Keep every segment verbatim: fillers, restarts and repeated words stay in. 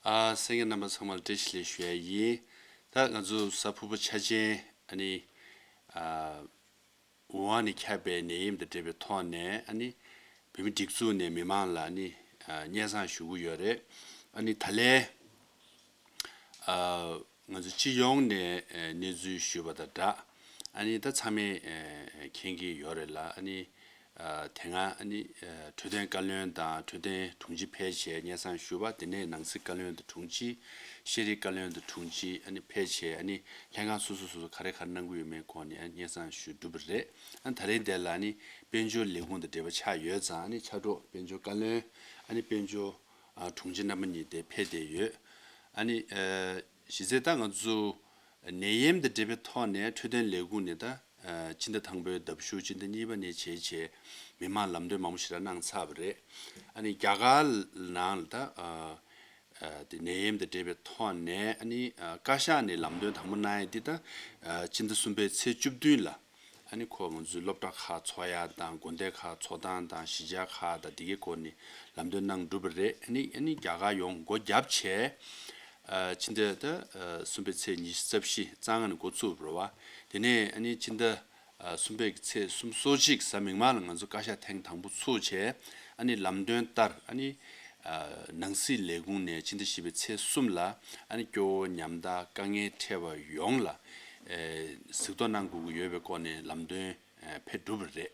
ཨ། གསན་མཁན་རྣམ་པ་ཚང་མར་བཀྲ་ཤིས་བདེ་ལེགས་ཞུ་ཡ་ཡིན། ད་ང་ཚོ་གཟའ་ཕུར་བུ་ཆ་ཅན་ཨ་ནི་ཨ་ཝུ་ཧན་ནས་ཁྱབ་པའི་ནད་ཡམས་དང་འབྲེལ་བའི་ཐོག་ནས་ཨ་ནི་བོད་མི་སྒྲིག་འཛུགས་ནས་མི་མང་ལ་ཨ་ནི་ཨ་སྙན་སེང་ཞུ་གི་ཡོད་རེད། ཨ་ནི་ད་ལན་ཨ་ང་ཚོ་སྤྱི་ཡོངས་ནས་ཨ་གནས་ཚུལ་ཞུས་པ་དང་སྦྲགས། ཨ་ནི་ད་ཚང་མས་ཨ་མཁྱེན་གྱི་ཡོད་རེད་ལ། ཨ་ནི་ཨ་དེ་སྔ་ཨ་ནི་ཨ་འཕྲོད་བསྟེན་བཀའ་བློན་དང་འཕྲོད་བསྟེན་དྲུང་ཆེ་ཕེབས་བྱས་སྙན་སེང་ཞུས་པ། དེ་ནས་ནང་སྲིད་བཀའ་བློན་དང་དྲུང་ཆེ། ཤེས་རིག་བཀའ་བློན་དང་དྲུང་ཆེ་ཨ་ནི་ཕེབས་བྱས། ཨ་ནི་ལྷན་ཁང་སོ་སོ་སོ་སོ་ག་རེ་ག་རེ་གནང་གི་ཡོད་མེད་སྐོར་ནས་ཨ་སྙན་སེང་ཞུས་གྲུབ་པ་རེད། ཨ་ད་རེས་འདིར་ལ་ཨ་ནི་དཔལ་འབྱོར་ལས་ཁུངས་དང་འབྲེལ་བ་ཆགས་ཡོད་ཙང་། ཨ་ནི་ཕྱག་རོགས་དཔལ་འབྱོར་བཀའ་བློན། ཨ་ནི་དཔལ་འབྱོར་ཨ་དྲུང་ཆེ་རྣམ་པ་གཉིས་དེ་ཕེབས་བསྡད་ཡོད། ཨ་ནི་ཨ་གཞི་རྩའི་ད་ང་ཚོ་ནད་ཡམས་དང་འབྲེལ་བའི་ཐོག་ནས་འཕྲོད་བསྟེན་ལས་ཁུངས་ནས་ད་ཨ་སྤྱི་ཟླ་དང་པོའི་ཟླ་བཞུགས་སྤྱི་ཟླ་གཉིས་པ་ནས་བྱས་བྱས་མི་མང་ལམ་སྟོན་མང་པོ་ཞིག་ར་གནང་ཚར་བ་རེད། ཨ་ནི་རྒྱ་གར་ནང་ལ་ད་ཨ་ཨ་དེ་ནད་ཡམས་དང་འབྲེལ་བའི་ཐོག་ནས་ཨ་ནི་ཨ་བཀའ་ཤག་ནས་ལམ་སྟོན་དང་པོ་གནང་ཡ་འདི་ད་ཨ་སྤྱི་ཟླ་གསུམ་པའི་ཚེས་བཅུ་བདུན་ལ། ཨ་ནི་ཁོ་ང་ཚོའི་སློབ་གྲྭ་ཁག་འཚོགས་ཡ་དང་། དགོན་སྡེ་ཁག་འཚོགས་སྟངས་དང་། གཞིས་ཆགས་ཁག་དང་། འདི་གའི་སྐོར་ནས་ལམ་སྟོན་གནང་གྲུབ་པ་རེད། ཨ་ནི་ཨ་ནི་རྒྱ་གར་ཡོངས་སྒོ་བརྒྱབ་བྱས་ཨ་ཕྱི་ཟླ་ད་ཨ་གསུམ་པའི་ཚེས་ཉི་ཤུ་རྩ་བཞི་རྩ་ལྔ་ནས་འགོ་ཚུགས་པ་རེད་བ། དེ་ནས་ཨ་ནི་ཕྱི་ཟླ་ཨ་གསུམ་པའི་ཚེས་སུམ་ཅུ་སོ་གཅིག་གཟའ་མིག་དམར་ལ་ང་ཚོ་བཀའ་ཤག་ཐེངས་དང་པོ་ཚུགས་བྱས། ཨ་ནི་ལམ་སྟོན་ལྟར་ཨ་ནི་ཨ་ནང་སྲིད་ལས་ཁུངས་ནས་ཕྱི་ཟླ་བཞི་པའི་ཚེས་གསུམ་ལ་ཨ་ནི་སྐྱོ་བོ་ཉམ་ཐག་དཀའ་ངལ་འཕྲད་པ་ཡོངས་ལ་ཨེ་གཟིགས་རྟོག་གནང་དགོས་ཀྱི་ཡོད་པའི་སྐོར་ནས་ལམ་སྟོན་ཨེ་ཕེབས་གྲུབ་པ་རེད།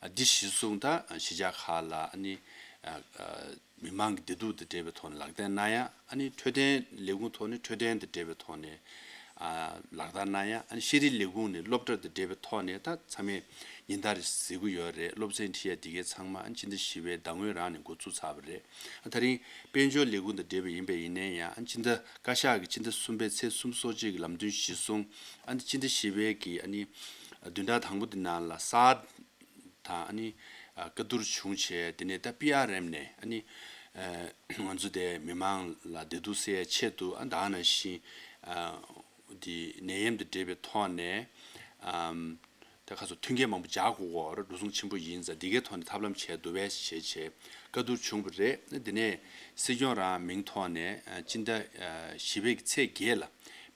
ཨ་འདི་གཞིར་བཟུང་ད་གཞིས་ཆགས་ཁག་ལ་ཨ་ནི་ཨ་ཨ་མི་མང་གི་བདེ་སྡུག་དང་འབྲེལ་བའི་ཐོག་ནས་ལག་བསྟར་གནང་ཡ། ཨ་ནི་འཕྲོད་བསྟེན་ལས་ཁུངས་ཐོག་ནས་འཕྲོད་བསྟེན་དང་འབྲེལ་བའི་ཐོག་ནས་ཨ་ལག་བསྟར་གནང་ཡ། ཨ་ནི་ཤེས་རིག་ལས་ཁུངས་ནས་སློབ་གྲྭ་དང་འབྲེལ་བའི་ཐོག་ནས་ད་ཚང་མས་ཉིན་ལྟར་གཟིགས་ཀྱི་ཡོད་རེད། སློབ་ཚན་ཁྲིད་ཡ་འདི་གའི་ཚང་མ་ཨ་ནི་ཕྱི་ཟླ་བཞི་པའི་ཟླ་སྔོན་རང་ནས་འགོ་ཚུགས་ཚར་བ་རེད། ཨ་དེ་རིང་དཔལ་འབྱོར་ལས་ཁུངས་དང་འབྲེལ་བ་ཡིན་པ་ཡིན་ནའི་ཡང་། ཨ་ནི་ཕྱི་ཟླ་བཀའ་ཤག་གིས་ཕྱི་ཟླ་གསུམ་པའི་ཚེས་སུམ་ཅུ་སོ་གཅིག་གི་ལམ་སྟོན་གཞིར་བཟུང་། ཨ་ནི་ཕྱི་ཟླ་བཞི་པའི་གི་ཨ་ནི་བདུན་ཕྲག་དང་པོ་འདི་ནང་ལ་སཱར་དང་ཨ་ནི་ཨ་བཀའ་བསྡུར་བྱུང་བྱས། དེ་ནས་ད་པི་ཨར་ཨེམ་ནས་ཨ་ནི་ཨ་ང་ཚོ་དེ་མི་མང་ལ་བདེ་སྡུག་སེལ་ཡའི་ཆེད་དུ། ཨ་ད་ག་ནང་བཞིན་ཨ་དེ་ནད་ཡམས་དང་འབྲེལ་བའི་ཐོག་ནས་ཨམ་ད་ཁ་སོ་མཐུན་རྐྱེན་མང་པོ་སྦྱར་དགོས་ཀྱི་ཡོད་རེད། འགྲོ་སོང་ཆེན་པོ་ཡིན་ཙང་། འདི་གའི་ཐོག་ནས་ཐབས་ལམ་བྱས་འདུག་པས་བྱས་བྱས་བཀའ་བསྡུར་བྱུང་བ་རེད། དེ་ནས་སྲིད་སྐྱོང་རང་མིང་ཐོག་ནས་ཨ་སྤྱི་ཟླ་ཨ་བཞི་པའི་ཚེས་བརྒྱད་ལ་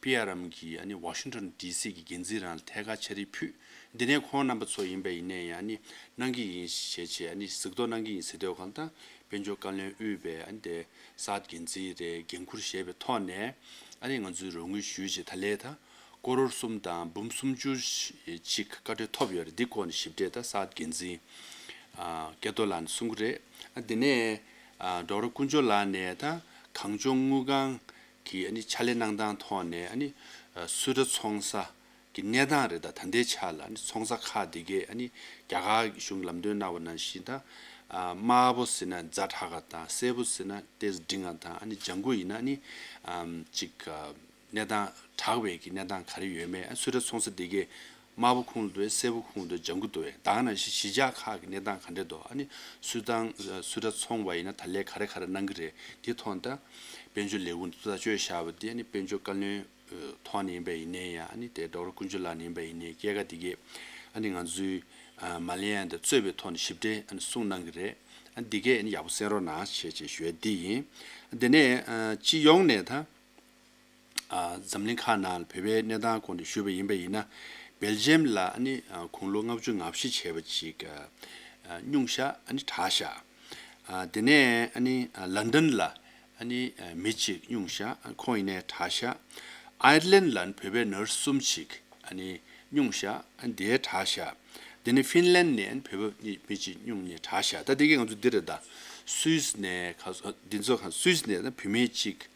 པི་ཨར་ཨེམ་གྱི་ཨ་ནི་ཝ་ཤིང་ཊོན་ཌི་སི་གི་འགན་འཛིན་རང་ལ་ཐད་ཀར་ཕྱག་བྲིས་ཕུལ། དེ་ནས་ཁོང་རྣམ་པ་ཚོ་ཡིན་པ་ཡིན་ནའི་ཡང་ཨ་ནི་གནང་གི་ཡིན་ཞེས་བྱས། ཨ་ནི་གཟིགས་རྟོག་གནང་གི་ཡིན་ཟེར་དུས་གང་ལྟར་དཔལ་འབྱོར་བཀའ་བློན་དབུས་པའི་ཨ་ནི་དེ་སཱར་འགན་འཛིན་རེད། འགན་འཁུར་བཞེས་པའི་ཐོག་ནས་ཨ་ནི་ང་ཚོས་རོགས་དངུལ་ཞུས་བྱས། ད་ལན་ད་ཀོ་རོར་གསུམ་དང་འབུམ་སུམ་ཅུ་ཞིག་བཀའ་འཁྲོལ་ཐོབ་ཡོད་རེད། འདི་སྐོར་ནས་ཞིབ་ཕྲ་ད་སཱར་འགན་འཛིན་ཨ་ཀེ་ཏོ་ལགས་ནས་གསུང་གི་རེད། ཨ་དེ་ནས་ཨ་ཌོག་ཊར་དཀོན་མཆོག་ལགས་ནས་ད་གངས་ལྗོངས་དངུལ་ཁང་གི་ཨ་ནི་ཕྱག་ལས་གནང་སྟངས་ཐོག་ནས་ཨ་ནི་ཨ་སུད་ཊར་ཚོང་ས་གི་གནས་སྟངས་རེད། ད་ད་ལྟའི་ཆ་ལ་ཨ་ནི་ཚོང་ས་ཁག་འདི་གས་ཨ་ནི་རྒྱ་གར་གཞུང་གིས་ལམ་སྟོན་གནང་བ་ནང་བཞིན་ད་ཨ་དམར་པོ་ཟེར་ན་ཛ་དྲག་ག་དང་། སེར་པོ་ཟེར་ན་ཏོག་ཙམ་འབྲིང་ང་དང་། ཨ་ནི་ལྗང་གུ་ཡིན་ན་ཨ་ནི་ཨམ་ཅིག་ཨ་གནས་སྟངས་དྲག་པའི་གི་གནས་སྟངས་ག་རེ་ཡོད་མེད། ཨ་སུད་ཊར་ཚོང་ས་འདི་གས་དམར་པོ་ཁུངས་ལ་འདུག་པས། སེར་པོ་ཁུངས་ལ་འདུག་པས། ལྗང་གུ་འདུག་པས། ད་ག་ནང་བཞིན་གཞིས་ཆགས་ཁག་གི་གནས་སྟངས་ག་འདྲས་འདུག་ཨ་ནི་སུད་ཊར་སུད་ཊར་ཚོང་བ་ཡིན་ན་ད་ལན་ག་རེ་ག་རེ་གནང་གི་རེད། འདི་ཐོག་ད་དཔལ་འབྱོར་ལས་ཁུངས་ཐུགས་ཐག་གཅོད་བཞག་པ་འདི་ཨ་ནི་དཔལ་འབྱོར་བཀའ་བློན་ཐོག་ནས་ཡིན་པ་ཡིན་ནའི་ཡང་། ཨ་ནི་དེ་ཌོག་ཊར་དཀོན་མཆོག་ལགས་ནས་ཡིན་པ་ཡིན་ནའི་སྐྱེས་སྐར་འདི་གས་ཨ་ནི་ང་ཚོའི་ཨ་མ་ལེ་ཡ་དང་གཙོས་པའི་ཐོག་ནས་ཞིབ་ཕྲ་ཨ་ནི་གསུངས་གནང་གི་རེད། ཨ་ནི་འདི་གས་ཨ་ནི་ཡག་པོ་གསན་རོགས་གནང་ཞེས་བྱས་ཞུ་ཡ་འདི་ཡིན། ཨ་དེ་ནས་ཨ་སྤྱི་ཡོངས་ནས་ད་ཨ་འཛམ་གླིང་ཁག་ནང་ལ་བོད་པའི་གནས་སྟངས་སྐོར་ནས་ཞུས་པ་ཡིན་པ་ཡིན་ན། སྦེལ་ཇི་ཡམ་ལ་ཨ་ནི་ཨ་དགུང་ལོ་ལྔ་བཅུ་ང་བཞི་བྱས་པ་ཅིག་ཨ་ཨ་སྙུང་བཞག་ཨ་ནི་དྲག་བཞག་ཨ་དེ་ནས་ཨ་ནི་ཨ་ལན་ཌན་ལ་ཨ་ནི་ཨ་མི་གཅིག་སྙུང་བཞག་ཨ་ཁོང་ཡིན་ནའི་དྲག་བཞག་ཨའི་ལན་ལ་བོད་པའི་ནར་སི་གསུམ་ཅིག་ཨ་ནི་སྙུང་བཞག་ཨ་དེ་དྲག་བཞག་དེ་ནས་ཧྥིན་ལན་ནས་ཨ་ནི་བོད་པ་མི་གཅིག་སྙུང་ནས་དྲག་བཞག་ད་དེ་གས་ང་ཚོ་འདི་རེད། ད་སུད་སི་ནས་ཁ་སོ་འདི་ཚོ་ག་སུད་སི་ནས་ད་བུད་མེད་ཅིག་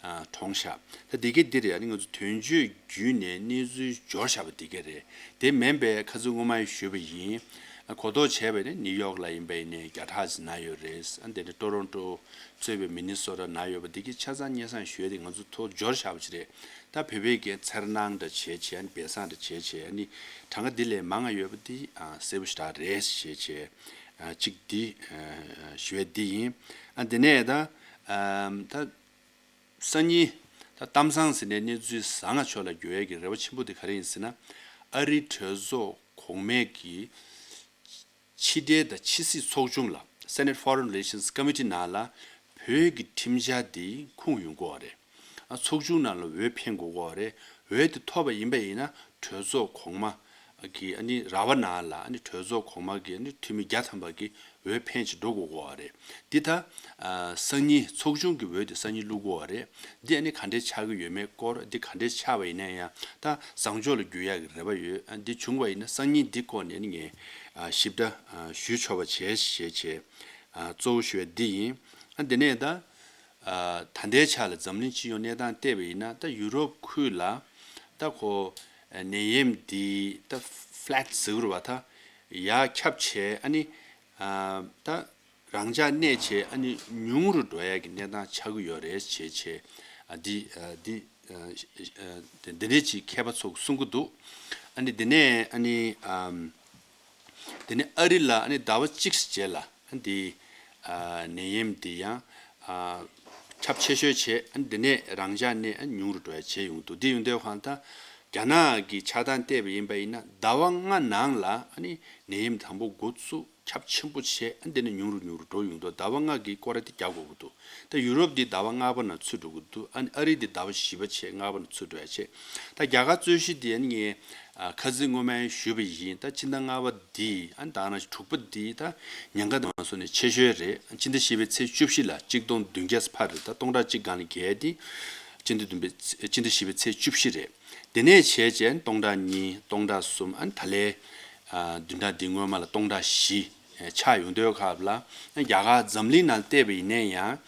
ཨ་གྲོངས་བཞག་ད་དེ་གས་འདི་རེད། ཨ་ནི་ང་ཚོ་དོན་གཅོད་བརྒྱུད་ནས་གནས་ཚུལ་འབྱོར་བཞག་པ་འདི་གས་རེད། དེ་མིན་པའི་ཁ་སང་སྔོན་མ་ཞུས་པ་ཡིན། ཨ་གོ་རྟོགས་བྱས་པ་ནི་ནིའུ་ཡོག་ལ་ཡིན་པ་ཡིན་ནའི་བརྒྱ་ཕྲག་ཅིག་ན་ཡོད་རེད། ཨ་དེ་ནས་ཊོ་རོན་ཊོ་གཙོས་པའི་མི་ནི་སོ་ཊ་ན་ཡོད་པ་འདི་གས་ཆ་ཚང་སྙན་སེང་ཞུས་ཏེ་ང་ཚོ་ཐོག་འབྱོར་བཞག་པ་ཅིག་རེད། ད་བོད་པའི་གི་འཚེར་སྣང་འདྲ་བྱས་བྱས། ཨ་ནི་སྦས་གསང་འདྲ་བྱས་བྱས། ཨ་ནི་གྲངས་ཀ་འདི་ལས་མང་ང་ཡོད་པ་འདི་ཨ་གསལ་པོ་ཞེ་དྲག་རེད་ཞེས་བྱས་ཨ་གཅིག་འདི་ཨ་ཞུ་ཡ་འདི་ཡིན། ཨ་དེ་ནས་ད་ཨ་ད་སང་ཉིན་ད་གཏམ་བཟང་ཟེར་ནས་གནས་ཚུལ་བཟང་ང་ཕྱོགས་ལ་འགྱུར་ཡ་གི་རེ་བ་ཆེན་པོ་འདི་ག་རེ་ཡིན་ཟེར་ན། ཨ་རིའི་གྲོས་ཚོགས་གོང་མའི་གི་ཕྱི་འབྲེལ་དང་ཕྱི་སྲིད་ཚོགས་ཆུང་ལ། Senate Foreign Relations Committee ནང་ལ་ བོད་ཀྱི་ཁྲིམས་འཆར་འདི་ཁུངས་ཡོང་གི་ཡོད་རེད། ཨ་ཚོགས་ཆུང་ནང་ལ་འོས་འཕེན་དགོས་ཀྱི་ཡོད་རེད། འོས་དེ་ཐོབ་པ་ཡིན་པ་ཡིན་ན་གྲོས་ཚོགས་གོང་མ་གི་ཨ་ནི་ར་བ་ནང་ལ་ཨ་ནི་གྲོས་ཚོགས་གོང་མ་གི་ཨ་ནི་འཐུས་མི་བརྒྱ་ཐམ་པ་གི་འོས་འཕེན་བྱས་འགྲོ་དགོས་ཀྱི་ཡོད་རེད། འདི་ད་ཨ་སང་ཉིན་ཚོགས་ཆུང་གི་འོས་དེ་སང་ཉིན་བླུག་གི་ཡོད་རེད། འདི་ཨ་ནི་ག་འདྲས་ཆགས་ཀྱི་ཡོད་མེད་སྐོར། འདི་ག་འདྲས་ཆགས་པ་ཡིན་ན་ཡང་ད་བཟང་ཕྱོགས་ལ་འགྱུར་ཡག་གི་རེ་བ་ཡོད། ཨ་འདི་བྱུང་བ་ཡིན་ན་སང་ཉིན་འདི་སྐོར་ནས་ཨ་ནི་ངས་ཨ་ཞིབ་ཕྲ་ཨ་ཞུ་ཆོག་པ་བྱས་ཞེས་བྱས། ཨ་གཙོ་བོ་ཞུ་ཡ་འདི་ཡིན། ཨ་དེ་ནས་ད་ཨ་ད་ལྟའི་ཆ་ལ་འཛམ་གླིང་སྤྱི་ཡོངས་གནས་སྟངས་བལྟས་པ་ཡིན་ན་ད་ཡུ་རོབ་ཁུལ་ལ་ད་ཁོ་ཨ་ནད་ཡམས་འདི་ད་ཕ་ལེཊ་ཟེར་གྱི་རེད་པ། ད་ཡར་ཁྱབ་བྱས་ཨ་ནི་ཨ་ད་རང་འཇགས་གནས་བྱས་ཨ་ནི་ཉུང་རུ་འགྲོ་ཡ་གི་གནས་སྟངས་ཆགས་ཀྱི་ཡོད་རེད་བྱས་བྱས། ཨ་འདི་ཨ་འདི་ཨ་ཨ་འདི་འདྲས་ཅིག་མཁས་པ་ཚོ་གསུང་གི་འདུག་ཨ་ནི་དེ་ནས་ཨ་ནི་ཨམ། དེ་ནས་ཨ་རི་ལ་ཨ་ནི་ཟླ་བ་གཅིག་རྗེས་ལ་ཨ་འདི་ཨ་ནད་ཡམས་འདི་ཡང་ཨ་ཁྱབ་ཆེ་ཤོས་བྱས། ཨ་ནི་དེ་ནས་རང་འཇགས་ནས་ཨ་ཉུང་རུ་འགྲོ་ཡ་བྱས་ཡོང་འདུག་འདི་ཡོང་དུས་གང་ལྟར་རྒྱ་ནག་གི་ཆགས་སྟངས་བལྟས་པ་ཡིན་པ་ཡིན་ན་ཟླ་བ་ལྔ་ནང་ལ་ཨ་ནི་ནད་ཡམས་དང་པོ་འགོ་བཙུགས། ཁྱབ་ཆེན་པོ་བྱས། ཨ་འདི་ནས་ཉུང་རུ་ཉུང་རུ་འགྲོ་ཡོང་དུས་ཟླ་བ་ལྔ་གི་སྐོར་ར་དེ་རྒྱག་དགོས་ཀྱི་འདུག་ད་ཡུ་རོབ་འདི་ཟླ་བ་ལྔ་པ་ནང་ཚུད་འགྲོ་གི་འདུག་ཨ་ནི་ཨ་རི་འདི་ཟླ་བ་བཞི་པ་བྱས་ལྔ་པ་ནང་ཚུད་འགྲོ་ཡ་བྱས། ད་རྒྱ་གར་རྩོད་གཞི་འདི་ཨ་ནི་ངས་ཨ་ཁ་སང་སྔོན་མ་ཡང་ཞུས་པ་ཡིན། ད་སྤྱི་ཟླ་ལྔ་པ་འདི་ཨ་ནི་ད་ནང་བཞིན་དྲུག་པ་འདི་ད་ཉེན་ཁ་དང་སོ་ནས་ཆེ་ཤོས་རེད། སྤྱི་ཟླ་བཞི་པའི་ཚེས་བཅུ་བཞི་ལ་གཅིག་སྟོང་བདུན་བརྒྱ་ཕར་རེད། ད་སྟོང་ཕྲག་གཅིག་སྒང་ལ་བརྒལ་ཏེ་སྤྱི་ཟླ་བདུན་པའི་ཚེ་སྤྱི་ཟླ་བཞི་པའི་ཚེས་བཅུ་བཞི་རེད། དེ་ནས་བྱས་རྗེས་སྟོང་ཕྲག་གཉིས་སྟོང་ཕྲག་གསུམ་ཨ་ནི་ད་ལན་ཨ་བདུན་ཕྲག་འདི་སྔོན་མ་ལ་སྟོང་ཕྲག་བཞི་ཆགས་ཡོང་དུས་སྐབས་ལ། རྒྱ་གར་འཛམ་གླིང་ནང་བལྟས་པ་ཡིན་ན་ཡང་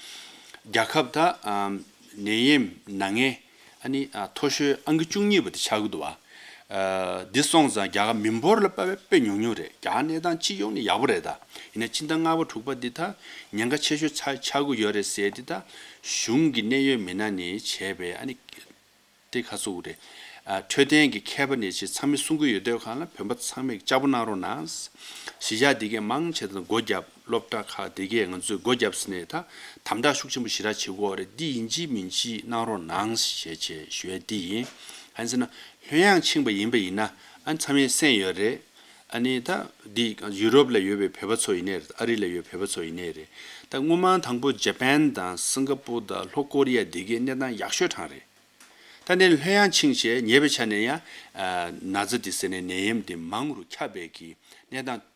རྒྱལ་ཁབ་ད་ཨ་ནད་ཡམས་ན་མཁན་ཨ་ནི་ཨ་མཐོ་ཤོས་ཨང་ཀི་བཅུ་གཉིས་པ་དེ་ཆགས་ཀྱི་འདུག་བ། ཨ་འདི་སོང་ཙང་རྒྱ་གར་མི་འབོར་ལ་དཔག་པའི་དཔེ་ཉུང་ཉུང་རེད། རྒྱ་གར་གནས་སྟངས་སྤྱི་ཡོངས་ནས་ཡག་པོ་རེད། ད་ཡིན་ན་སྤྱི་ཟླ་ལྔ་པ་དྲུག་པ་འདི་ད་ཉེན་ཁ་ཆེ་ཤོས་ཆགས་ཆགས་ཀྱི་ཡོད་རེད་ཟེར། འདི་ད་གཞུང་གི་གནད་ཡོད་མི་སྣ་ནས་བྱས་པའི་ཨ་ནི་དེ་ཁ་གསོ་གི་རེད། ཨ་འཕྲོད་བསྟེན་གྱི་མཁས་པ་ནས་ཅིག་ཚང་མས་གསུང་གི་ཡོད་དུས་གང་ལ་བོད་པ་ཚང་མས་ལྕགས་པོ་གནང་རོགས་གནང་། གཞིས་ཆགས་འདི་གས་མང་ཆེ་དང་སྒོ་བརྒྱབ། སློབ་གྲྭ་ཁག་འདི་གས་ང་ཚོས་སྒོ་བརྒྱབ་ཟིན་ནས་ད་དམ་དྲག་ཤུགས་ཆེན་པོ་ཞེ་དྲག་བྱེད་ཀྱི་ཡོད་རེད། འདི་ཡིན་གཅིག་མིན་གཅིག་གནང་རོགས་གནང་ཞེས་བྱས་ཞུ་ཡ་འདི་ཡིན། གང་ཡིན་ཟེར་ན་ལྷོད་ཡངས་ཕྱིན་པ་ཡིན་པ་ཡིན་ན་ཨ་ཚང་མས་གསན་ཡོད་རེད། ཨ་ནི་ད་འདི་ཡུ་རོབ་ལ་ཡོད་པའི་བོད་པ་ཚོ་ཡིན་ནའི་རེད། ཨ་རི་ལ་ཡོད་བོད་པ་ཚོ་ཡིན་ནའི་རེད། ད་སྔོན་མ་དང་པོ་ཇ་པན་དང་སིང་ག་པུར་དང་ལྷོ་ཀོ་རི་ཡ་འདི་གའི་གནས་སྟངས་ཡག་ཤོས་གྲས་རེད། ད་ནི་ལྷོད་ཡངས་ཕྱིན་བྱས་ཉེ་བའི་ཆ་ནས་ཡང་ཨ་ན་ཚ་འདི་ཟེར་ནས་ནད་ཡམས་འདི་མང་རུ་ཁྱབ་པའི་གི་གནས་སྟངས་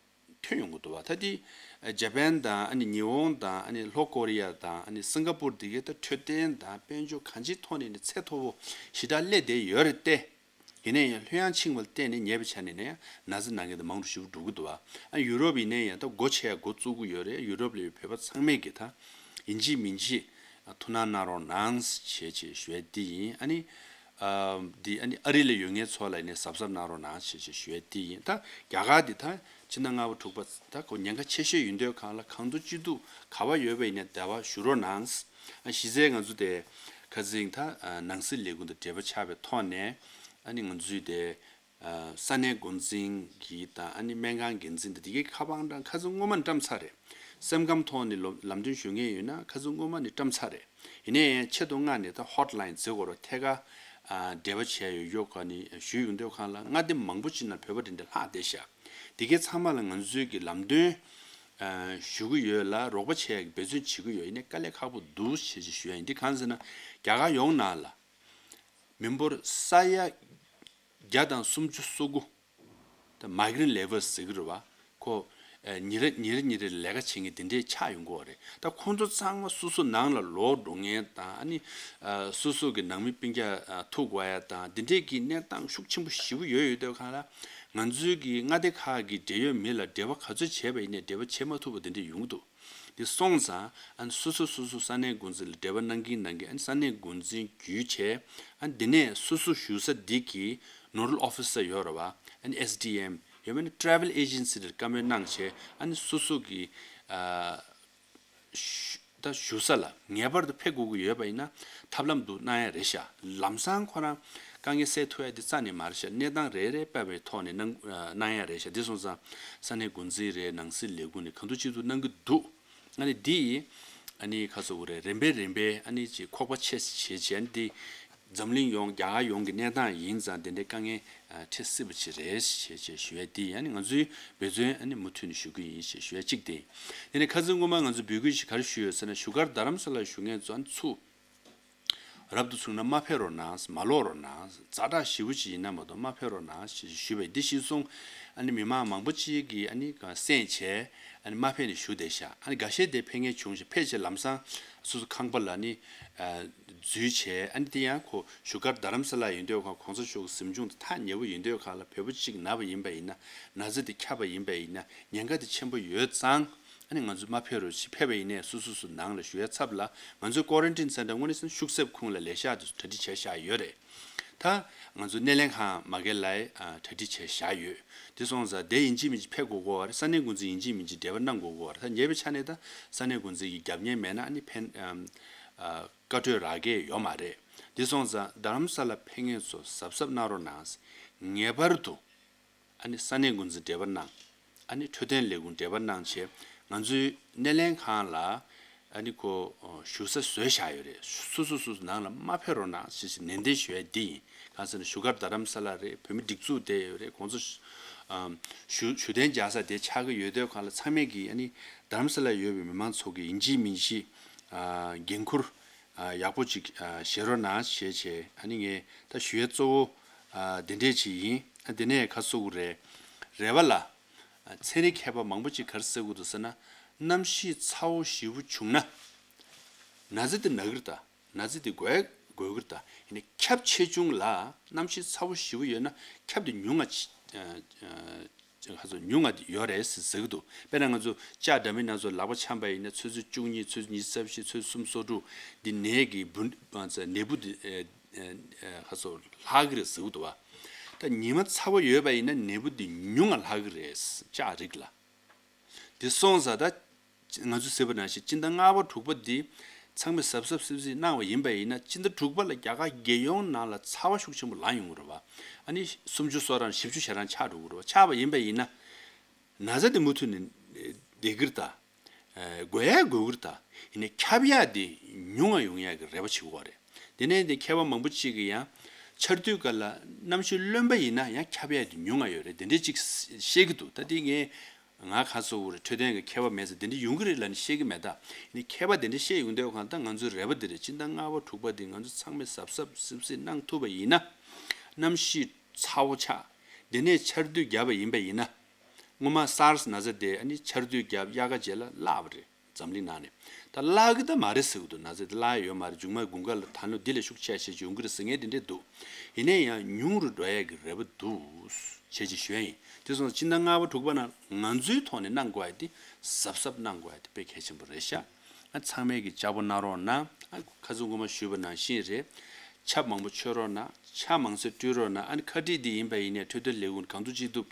ཐོན་ཡོང་གི་འདུག་བ། ད་འདི་ཨ་ཇ་པན་དང་ཨ་ནི་ཉི་ཧོང་དང་ཨ་ནི་ལྷོ་ཀོ་རི་ཡ་དང་ཨ་ནི་སིང་ག་པུར་འདི་གའི་ད་འཕྲོད་བསྟེན་དང་དཔལ་འབྱོར་གང་ཅིའི་ཐོག་ནས་ནི་ཚད་མཐོ་པོ་ཞེ་དྲག་སླེབས་བསྡད་ཡོད་རེད་དེ། ཡིན་ན་ཡང་ལྷོད་ཡངས་ཕྱིན་པ་ལ་བརྟེན་ནས་ཉེ་བའི་ཆ་ནས་ནི་ན་ཚ་ན་མཁན་དེ་མང་རུ་ཞེ་པོ་འགྲོ་གི་འདུག་བ། ཨ་ཡུ་རོབ་ཡིན་ན་ཡང་ད་སྒོ་ཕྱེ་ཡ་འགོ་བཙུགས་ཀྱི་ཡོད་རེད། ཡུ་རོབ་ལ་ཡོད་བོད་པ་ཚང་མས་གི་ད་ཡིན་གཅིག་མིན་གཅིག་ཐུགས་སྣང་གནང་རོགས་གནང་ཞེས་བྱས་ཞུ་ཡ་འདི་ཡིན། ཨ་ནི་ཨ་འདི་ཨ་ནི་ཨ་རི་ལ་ཡོད་མཁན་ཚོ་ལ་ནི་གཟབ་གཟབ་གནང་རོགས་གནང་ཞེས་བྱས་ཞུ་ཡ་འདི་ཡིན། ད་རྒྱ་གར་འདི་ད་ཕྱི་ཟླ་ལྔ་པ་དྲུག་པ་ད་ཁོ་ཉེན་ཁ་ཆེ་ཤོས་ཡིན་དུས་གང་ལ་གང་དུ་ཅི་འདུག་ག་བ་ཡོད་པ་ཡིན་ན་འབྲེལ་བ་ཞུ་རོགས་གནང་། ཨ་གཞི་རྩའི་ང་ཚོ་དེ་ཁ་སང་ད་ཨ་ནང་སྲིད་ལས་ཁུངས་དང་འབྲེལ་བ་ཆགས་པའི་ཐོག་ནས་ཨ་ནི་ང་ཚོའི་དེ་ཨ་ས་གནས་འགོ་འཛིན་གྱི་དང་ཨ་ནི་སྨན་ཁང་འགན་འཛིན་དང་དེ་གའི་ཁ་པར་གྲངས་ཁ་སང་སྔོན་མ་བཀྲམ་ཚར་རེད། སེམས་ཁམས་ཐོག་ནས་ལོ་ལམ་སྟོན་ཞུ་མཁན་ཡོད་ན་ཁ་སང་སྔོན་མ་ནས་བཀྲམ་ཚར་རེད། ཡིན་ནའི་ཆེད་དུ་མངགས་ནས་ད་ཧོཊ་ལ་ཡིན་ཟེར་དགོས་རེད། ཐད་ཀར་ཨ་འབྲེལ་བ་བྱས་ཡོད་ཡོད་ག་ནི་ཞུས་ཡོང་དུས་གང་ལ་མངའ་སྡེ་མང་པོ་ཅིག་ནང་བོད་པ་དེ་འདྲ་ལྷག་བསྡད་ཤག་དེ་གའི་ཚང་མ་ལ་ང་ཚོའི་གི་ལམ་སྟོན་ཨ་ཞུ་གི་ཡོད་ལ་རོགས་པ་བྱེད་ཡག་གི་འབད་བརྩོན་བྱེད་ཀྱི་ཡོད། ཡིན་ནའི་དཀའ་ལས་ཁག་པོ་འདུག་ཞེས་ཞུ་ཡ་ཡིན། འདི་གང་ཟེར་ན་རྒྱ་གར་ཡོངས་ནང་ལ་མི་འབོར་ས་ཡ་བརྒྱ་དང་སུམ་ཅུ་སོ་དགུ་ད་མའི་གྷི་རེན་ཊི་ལེ་བར་ཟེར་གི་རེད་བ། ཁོ་ཨ་ཉིན་རེ་ཉིན་རེ་ཉིན་རེ་ལས་ཀ་བྱེད་མཁན་དེ་འདྲས་ཆགས་ཡོང་གི་ཡོད་རེད། ད་ཁོང་ཚོ་ཚང་མ་སོ་སོ་ནང་ལ་ལོག་འགྲོ་མཁན་དང་ཨ་ནི་ཨ་སོ་སོ་གི་ནང་མི་སྤུན་ཀྱག་ཨ་ཐུག་དགོས་ཡ་དང་དེ་འདྲས་ཀྱི་གནས་སྟངས་ཤུགས་ཆེན་པོ་ཞེ་པོ་ཡོད་ཡོད་དུས་གང་ལ་ང་ཚོའི་གི་མངའ་སྡེ་ཁག་གི་འབྲེལ་ཡོད་མི་ལ་འབྲེལ་བ་ག་ཚོད་བྱས་པ་ཡིན་ནའི་འབྲེལ་བ་བྱེད་མ་ཐུབ་པ་དེ་འདྲས་ཡོང་གི་འདུག་དེ་སོང་ཙང་ཨ་ནི་སོ་སོ་སོ་སོ་ས་གནས་འགོ་འཛིན་ལ་འབྲེལ་བ་གནང་གིན་གནང་གིན་ཨ་ནི་ས་གནས་འགོ་འཛིན་བརྒྱུད་བྱས་ཨ་ནི་དེ་ནས་སོ་སོ་བཞུགས་ས་འདི་གི་ནོ་ཌལ་ཨོ་ཕི་སར་ཡོད་རེད་བ། ཨ་ནི་ཨེས་ཌི་ཨེམ་ཡང་མིན་ན་ཊེ་རེ་ཝལ་ཨེ་ཇེན་སི་ལ་བཀའ་མོལ་གནང་བྱས་ཨ་ནི་སོ་སོ་གི་ཨ་ཞུ་ད་བཞུགས་ས་ལ་ངེས་པར་དུ་ཕེབས་དགོས་ཀྱི་ཡོད་པ་ཡིན་ན་ཐབས་ལམ་འདུག་གནང་ཡ་རེད་ཤག་ལམ་སང་ཁོ་རང་དཀའ་ངལ་སེལ་ཐུབ་ཡ་དེ་རྩ་ནས་མ་རེད་ཤག་གནས་སྟངས་རེ་རེ་བབས་པའི་ཐོག་ནས་གནང་གནང་ཡ་རེད་ཤག་དེ་སོང་ཙང་ས་གནས་འགོ་འཛིན་རེད། ནང་སྲིད་ལས་ཁུངས་ནས་གང་ཐུབ་ཅི་ཐུབ་གནང་གི་འདུག་ཨ་ནི་འདི་ཡིས་ཨ་ནི་ཁ་སོ་གི་རེད། རིམ་པས་རིམ་པས་ཨ་ནི་ཅིག་ཁོག་པ་ཆེ་བྱས་བྱས་ཨ་ནི་འདི་ འཛམ་གླིང་ཡོངས་རྒྱ་གར་ཡོངས་ཀྱི་གནས་སྟངས་ཡིན་ཙང་དེ་འདྲའི་དཀའ་ངལ་འཕྲད་སྲིད་པ་ཅིག་རེད་ཞེས་ཞེས་ཞུ་ཡས་དེ་ཡང་ནི་ང་ཚོའི་འབད་བརྩོན་ཨ་ནི་མུ་མཐུད་ནས་ཞུ་གི་ཡིན་ཞེས་ཞུ་ཡས་གཅིག་དེ་ཡིན། དེ་ནས་ཁ་སང་སྔོན་མ་ང་ཚོ་འབོད་སྐུལ་ཞིག་ག་རེ་ཞུས་ཡོད་ཟེར་ན་བཞུགས་སྒར་རྡ་རམ་ས་ལར་བཞུགས་མཁན་ཚོ་ཨ་ནི་ཚུར་རབ་ཏུ་བྱུང་ན་མ་ཕེབས་རོགས་གནང་། མ་ལོག་རོགས་གནང་། ཛ་དྲག་ཞེ་པོ་ཅིག་ཡིན་ན་མ་གཏོགས་མ་ཕེབས་རོགས་གནང་ཞེས་ཞུས་པས་འདི་གཞིར་བཟུང་ཨ་ནི་མི་མང་མང་པོ་ཅིག་གིས་ཨ་ནི་གསན་བྱས་ཨ་ནི་མ་ཕེབས་ནས་བཞུགས་བསྡད་ཤག་ཨ་ནི་འགའ་ཤས་དེ་ཕེབས་མཁན་བྱུང་ཞིང་ཕེབས་བྱས་ལམ་སང་སོ་སོ་ཁང་པ་ལ་ནི་འཛུལ་བྱས་ཨ་ནི་དེ་ཡང་ཁོ་བཞུགས་སྒར་རྡ་རམ་ས་ལ་ཡིན་དུས་ཁོང་གོང་ས་མཆོག་གི་གཟིམ་ཆུང་དེ་ཐག་ཉེ་བོ་ཡིན་དུས་ཁ་ལ་བོད་པོ་གཅིག་ན་བ་ཡིན་པ་ཡིན་ན་ན་ཚ་དེ་ཁྱབ་པ་ཡིན་པ་ཡིན་ན་ཉེན་ཁ་དེ་ཆེན་པོ་ཡོད་ཙང་ཨ་ནི་ང་ཚོ་མ་ཕེབས་རོགས་ཞེས། ཕེབས་པ་ཡིན་ནའི་སོ་སོ་སོ་ནང་ལ་བཞུགས་ཡ་ཚབ་ལ་ང་ཚོའི་ཀོ་རན་ཊིན་སེན་ཊར་དངོས་གནས་སེམས་ཤུགས་གསེབ་ཁུངས་ལ་ལས་ཤག་དེ་ཚོ་གྲ་སྒྲིག་བྱས་བཞག་ཡོད་རེད། ད་ང་ཚོ་སྣེ་ལེན་ཁང་མ་གི་ལའི་གྲ་སྒྲིག་བྱས་བཞག་ཡོད། དེ་སོང་ཙང་དེ་ཡིན་གཅིག་མིན་གཅིག་ཕེབས་དགོས་ཀྱི་ཡོད་རེད། ས་གནས་འགོ་འཛིན་ཡིན་གཅིག་མིན་གཅིག་འབྲེལ་བ་གནང་དགོས་ཀྱི་ཡོད་རེད། ད་ཉེ་བའི་ཆ་ནས་ད་ས་གནས་འགོ་འཛིན་གྱི་རྒྱབ་གཉེར་མེད་ན་ཨ་ནི་ཕན་ཨམ་ཨ་བཀའ་འཁྲོལ་རག་གི་ཡོད་མ་རེད། དེ་སོང་ཙང་རྡ་རམ་ས་ལ་ཕེབས་མཁན་ཚོ་གཟབ་གཟབ་གནང་རོགས་གནང་། ངེས་པར་དུ་ཨ་ནི་ས་གནས་འགོ་འཛིན་འབྲེལ་བ་གནང་། ཨ་ནི་འཕྲོད་བསྟེན་ལས་ཁུངས་འབྲེལ་བ་གནང་བྱས་ང་ཚོའི་སྣེ་ལེན་ཁང་ལ་ཨ་ནི་ཁོ་བཞུགས་ས་བཟོས་བཞག་ཡོད་རེད། སོ་སོ་སོ་སོ་ནང་ལ་མ་ཕེབས་རོགས་གནང་ཞེས་ནན་ཏན་ཞུ་ཡ་འདི་ཡིན། གང་ཟེར་ན་བཞུགས་སྒར་རྡ་རམ་ས་ལ་རེད། བོད་མི་སྒྲིག་འཛུགས་བསྡད་ཡོད་རེད། གོང་ས་ཞུ་ཞུ་གཏན་འཇགས་ས་དེ་ཆགས་ཀྱི་ཡོད་དུས་གང་ལ་ཚང་མས་ཀྱིས་ཨ་ནི་རྡ་རམ་ས་ལ་ཡོད་པའི་མི་མང་ཚོ་གིས་ཡིན་གཅིག་མིན་གཅིག་འགན་འཁུར་ཡག་པོ་ཅིག་བཞེས་རོགས་གནང་ཞེས་བྱས་ཨ་ནི་ངས་ད་ཞུ་ཡ་གཙོ་བོ་འདི་འདྲས་ཅིག་ཡིན། ཨ་དེ་ནས་ཁ་གསོ་གི་རེད། རེ་བ་ལ། ཚན་རིག་མཁས་པ་མང་པོ་ཅིག་ག་རེ་ཟེར་གྱི་འདུག་ཟེར་ན། གནམ་གཤིས་ཚ་བོ་ཞེ་པོ་བྱུང་ན། ན་ཚ་དེ་ན་གི་རེད་ད། ན་ཚ་དེ་འགོས་འགོས་ཀྱི་རེད་ད། ཡིན་ནའི་ཁྱབ་ཆེ་ཆུང་ལ་གནམ་གཤིས་ཚ་བོ་ཞེ་པོ་ཡོད་ན་ཁྱབ་དེ་ཉུང་ང་ཆ་ཁ་ཚོ་ཉུང་ང་ཡོད་རེད་ཟེར་ཟེར་གྱི་འདུག་དཔེར་ན་ང་ཚོ་ལྕགས་འདྲ་མིན་སྣ་ཚོགས་ལག་པ་འཆང་པ་ཡིན་ན་ཆུ་ཚོད་བཅུ་གཉིས། ཆུ་ཚོད་ཉི་ཤུ་རྩ་བཞི། ཆུ་ཚོད་སུམ་ཅུ་སོ་དྲུག་འདི་ནད་ཀྱི་འབུ་ནད་འབུ་དེ་ཁ་ཚོ་ལྷག་གི་རེད་ཟེར་གྱི་འདུག་བ། ད་ཉི་མ་ཚ་བོ་ཡོད་པ་ཡིན་ན་ནད་འབུ་འདི་ཉུང་ང་ལྷག་གི་རེད། ལྕགས་རིགས་ལ། དེ་སོང་ཙང་ད་ང་ཚོས་ཟེར་བ་ནང་བཞིན་སྤྱི་ཟླ་ལྔ་པ་དྲུག་པ་འདི་ཚང་མས་གཟབ་གཟབ་གཟབ་གཟབ་གནང་བ་ཡིན་པ་ཡིན་ན་སྤྱི་ཟླ་དྲུག་པ་ལ་རྒྱ་གར་རྒྱལ་ཡོངས་ནང་ལ་ཚ་བ་ཤུགས་ཆེན་པོ་ལངས་ཡོང་གི་རེད་བ། ཨ་ནི་སུམ་ཅུ་སོ་གྲངས་བཞི་བཅུ་ཞེ་གྲངས་ཆགས་འགྲོ་གི་རེད་བ། ཆགས་པ་ཡིན་པ་ཡིན་ན། ན་ཚ་དེ་མུ་མཐུད་ནས་བསྡད་ཀྱི་རེད་ད། འགོས་ཡ་འགོས་ཀྱི་རེད་ད། ཡིན་ནའི་ཁྱབ་ཡ་དེ་ཉུང་ང་ཡོང་ཡ་གི་རེ་བ་བྱེད་དགོས་རེད། དེ་ནས་དེ་མཁས་པ་མང་པོ་ཅིག་གིས་ཡང་ཆར་དུས་སྐབས་ལ་གནམ་གཤིས་རློན་པ་ཡིན་ན་ཡང་ཁྱབ་ཡ་དེ་ཉུང་ང་ཡོད་རེད། དེ་འདྲས་ཅིག་བཤད་ཀྱི་འདུག་ད་དེ་ངས་ང་ཁ་སོ་བོར་འཕྲོད་བསྟེན་གྱི་མཁས་པ་མེད་ཙང་དེ་འདྲས་ཡོང་གི་རེད་ལབ་ནས་བཤད་ཀྱི་མེད་ད། ཡིན་ནའི་མཁས་པ་དེ་འདྲས་བཤད་ཡོང་དུས་གང་ལྟར་ང་ཚོའི་རེ་བ་དེ་རེད། སྤྱི་ཟླ་ལྔ་པ་དྲུག་པ་དེ་ང་ཚོ་ཚང་མས་གཟབ་གཟབ་གཟབ་གཟབ་གནང་ཐུབ་པ་ཡིན་ན། གནམ་གཤིས་ཚ་བོ་ཆགས། དེ་ནས་ཆར་དུས་བརྒྱབ་པ་ཡིན་པ་ཡིན་ན། སྔོན་མ་སཱར་སི་ན་ཚ་དེ་ཨ་ནི་ཆར་དུས་བརྒྱབ་དབྱར་ཁ་རྗེས་ལ་བརླག་པ་རེད། འཛམ་གླིང་ནང་ནས་ད་བརླག་གི་ད་མ་རེད་ཟེར་གི་འདུག་ན་ཚ་དེ་བརླག་ཡོད་མ་རེད། མཇུག་མ་དགུན་ཁ་ལ་ད་ལོ་འདི་ལས་ཤུགས་ཆེ་ཤས་ཅིག་ཡོང་གི་རེད་ཟེར་མཁན་དེ་འདྲས་འདུག་ཡིན་ན་ཡང་ཉུང་རུ་འགྲོ་ཡ་གི་རེ་བ་འདུག་བྱས་ཅིག་ཞུ་ཡ་ཡིན། དེ་སོང་ཙང་ཕྱི་ཟླ་ལྔ་པ་དྲུག་པ་ནང་ང་ཚོའི་ཐོག་ནས་གནང་དགོས་ཡ་དེ་གཟབ་གཟབ་གནང་དགོས་ཡ་དེ་དཔེ་གལ་ཆེན་པོ་རེད་ཤག་ཨ་ཚང་མས་ཀྱི་ལྕགས་པོ་གནང་རོགས་གནང་། ཨ་ཁ་སང་སྔོན་མ་ཞུས་པ་ནང་བཞིན་རེད། ཆབ་མང་པོ་མཆོད་རོགས་གནང་། ཆ་མང་ཚད་སྤྲུལ་རོགས་གནང་། ཨ་ནི་ཁ་དཀྲིས་འདི་ཡིན་པ་ཡིན་ནའི་འཕྲོད་བསྟེན་ལས་ཁུངས་གང་ཐུབ་ཅི་ཐུབ་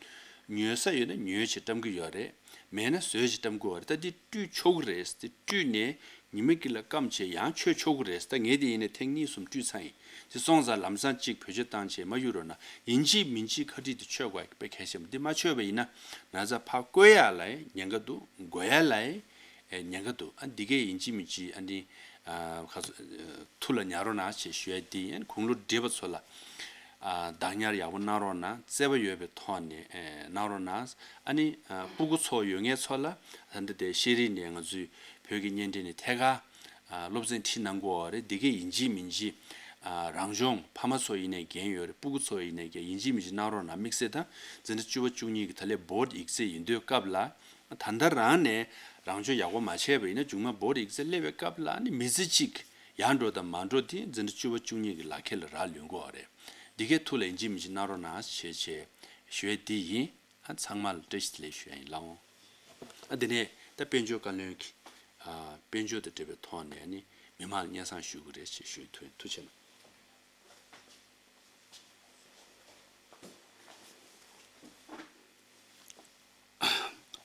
ཉོ་ས་ཡོད་ན་ཉོས་བྱས་བཀྲམ་གི་ཡོད་རེད། མེད་ན་བཟོས་བྱས་བཀྲམ་གི་ཡོད་རེད། ད་འདི་སྤྲུལ་ཆོག་གི་རེད། འདི་སྤྲུལ་ནས་ཉི་མ་གཅིག་ལ་སྐམ་བྱས་ཡང་མཆོད་ཆོག་གི་རེད། ད་ངས་འདི་ཡིན་ནའི་ཐེངས་གཉིས་གསུམ་སྤྲུལ་ཚར་ཡིན། དེ་སོང་ཙང་ལམ་སང་གཅིག་བེད་སྤྱོད་བཏང་བྱས་མ་གཡུག་རོགས་གནང་། ཡིན་གཅིག་མིན་གཅིག་ཁ་དཀྲིས་འདི་མཆོད་དགོས་དཔེ་གལ་ཆེན་པོ། འདི་མ་མཆོད་པ་ཡིན་ན་ན་ཚ་ཕར་བཀོལ་ཡ་ལ་ཉེན་ཁ་འདུག་འགོས་ཡ་ལ་ཨེ་ཉེན་ཁ་འདུག་ཨ་འདི་གས་ཡིན་གཅིག་མིན་གཅིག་ཨ་འདི་ཨ་ཁ་སོ་ཐུགས་ལ་ཉར་རོགས་གནང་ཞེས་ཞུ་ཡ་འདི་ཡིན། དགུང་ལོ་བགྲེས་པ་ཚོ་ལ་ཨ་བདག་ཉར་ཡག་པོ་གནང་རོགས་གནང་། བརྩེ་བ་ཡོད་པའི་ཐོག་ནས་ཨེ་གནང་རོགས་གནང་། ཨ་ནི་ཨ་སྤུ་གུ་ཚོ་ཡོད་མཁན་ཚོ་ལ་ད་ལྟ་དེ་ཤེས་རིག་ནས་ང་ཚོའི་བོད་ཀྱི་བརྙན་འཕྲིན་ནས་ཐད་ཀར་ཨ་སློབ་ཚན་ཁྲིད་གནང་གི་ཡོད་རེད། འདི་གས་ཡིན་གཅིག་མིན་གཅིག་ཨ་རང་སྦྱོང་ཕ་མ་ཚོ་ཡིན་ནའི་འགན་ཡོད་རེད། སྤུ་གུ་ཚོ་ཡིན་ནའི་འགན་ཡིན་གཅིག་མིན་གཅིག་གནང་རོགས་གནང་། དམིགས་བསལ་ད་འཛིན་གྲྭ་བཅུ་པ་བཅུ་གཉིས་ཀྱི་ད་ལས་བོར་ཌི་ཨེག་ཛེམ་ཡིན་དུས་སྐབས་ལ། ད་ལྟ་རང་ནས་རང་སྦྱོང་ཡག་པོ་མ་བྱས་པ་ཡིན་ན་མཇུག་མ་བོར་ཌི་ཨེག་ཛེམ་སླེབས་པའི་སྐབས་ལ་ནི་མི་ཚེ་གཅིག་ཡར་འགྲོ་དང་མར་འགྲོ་དེ་འཛིན་གྲྭ་བཅུ་པ་བཅུ་གཉིས་ཀྱི་ལག་ཁྱེར་ལ་རག་ལུས་ཀྱི་ཡོད་རེད། འདི་གས་ཐུགས་ལ་ཡིན་གཅིག་མིན་གཅིག་གནང་རོགས་གནང་ཞེས་བྱས་ཞུ་ཡས་འདི་ཡིན། ཨ་ཚང་མ་ལ་བཀྲ་ཤིས་བདེ་ལེགས་ཞུ་ཡ་ཡིན་ལགས་འོང་། ཨ་དེ་ནས་ད་དཔལ་འབྱོར་བཀའ་བློན་གྱིས་ཨ་དཔལ་འབྱོར་དང་འབྲེལ་བའི་ཐོག་ནས་ནི་མི་མང་ལ་སྙན་སེང་ཞུ་གི་རེད་ཅེས་ཞུ་ཐུབ་ཐུགས་རྗེ་གནང་།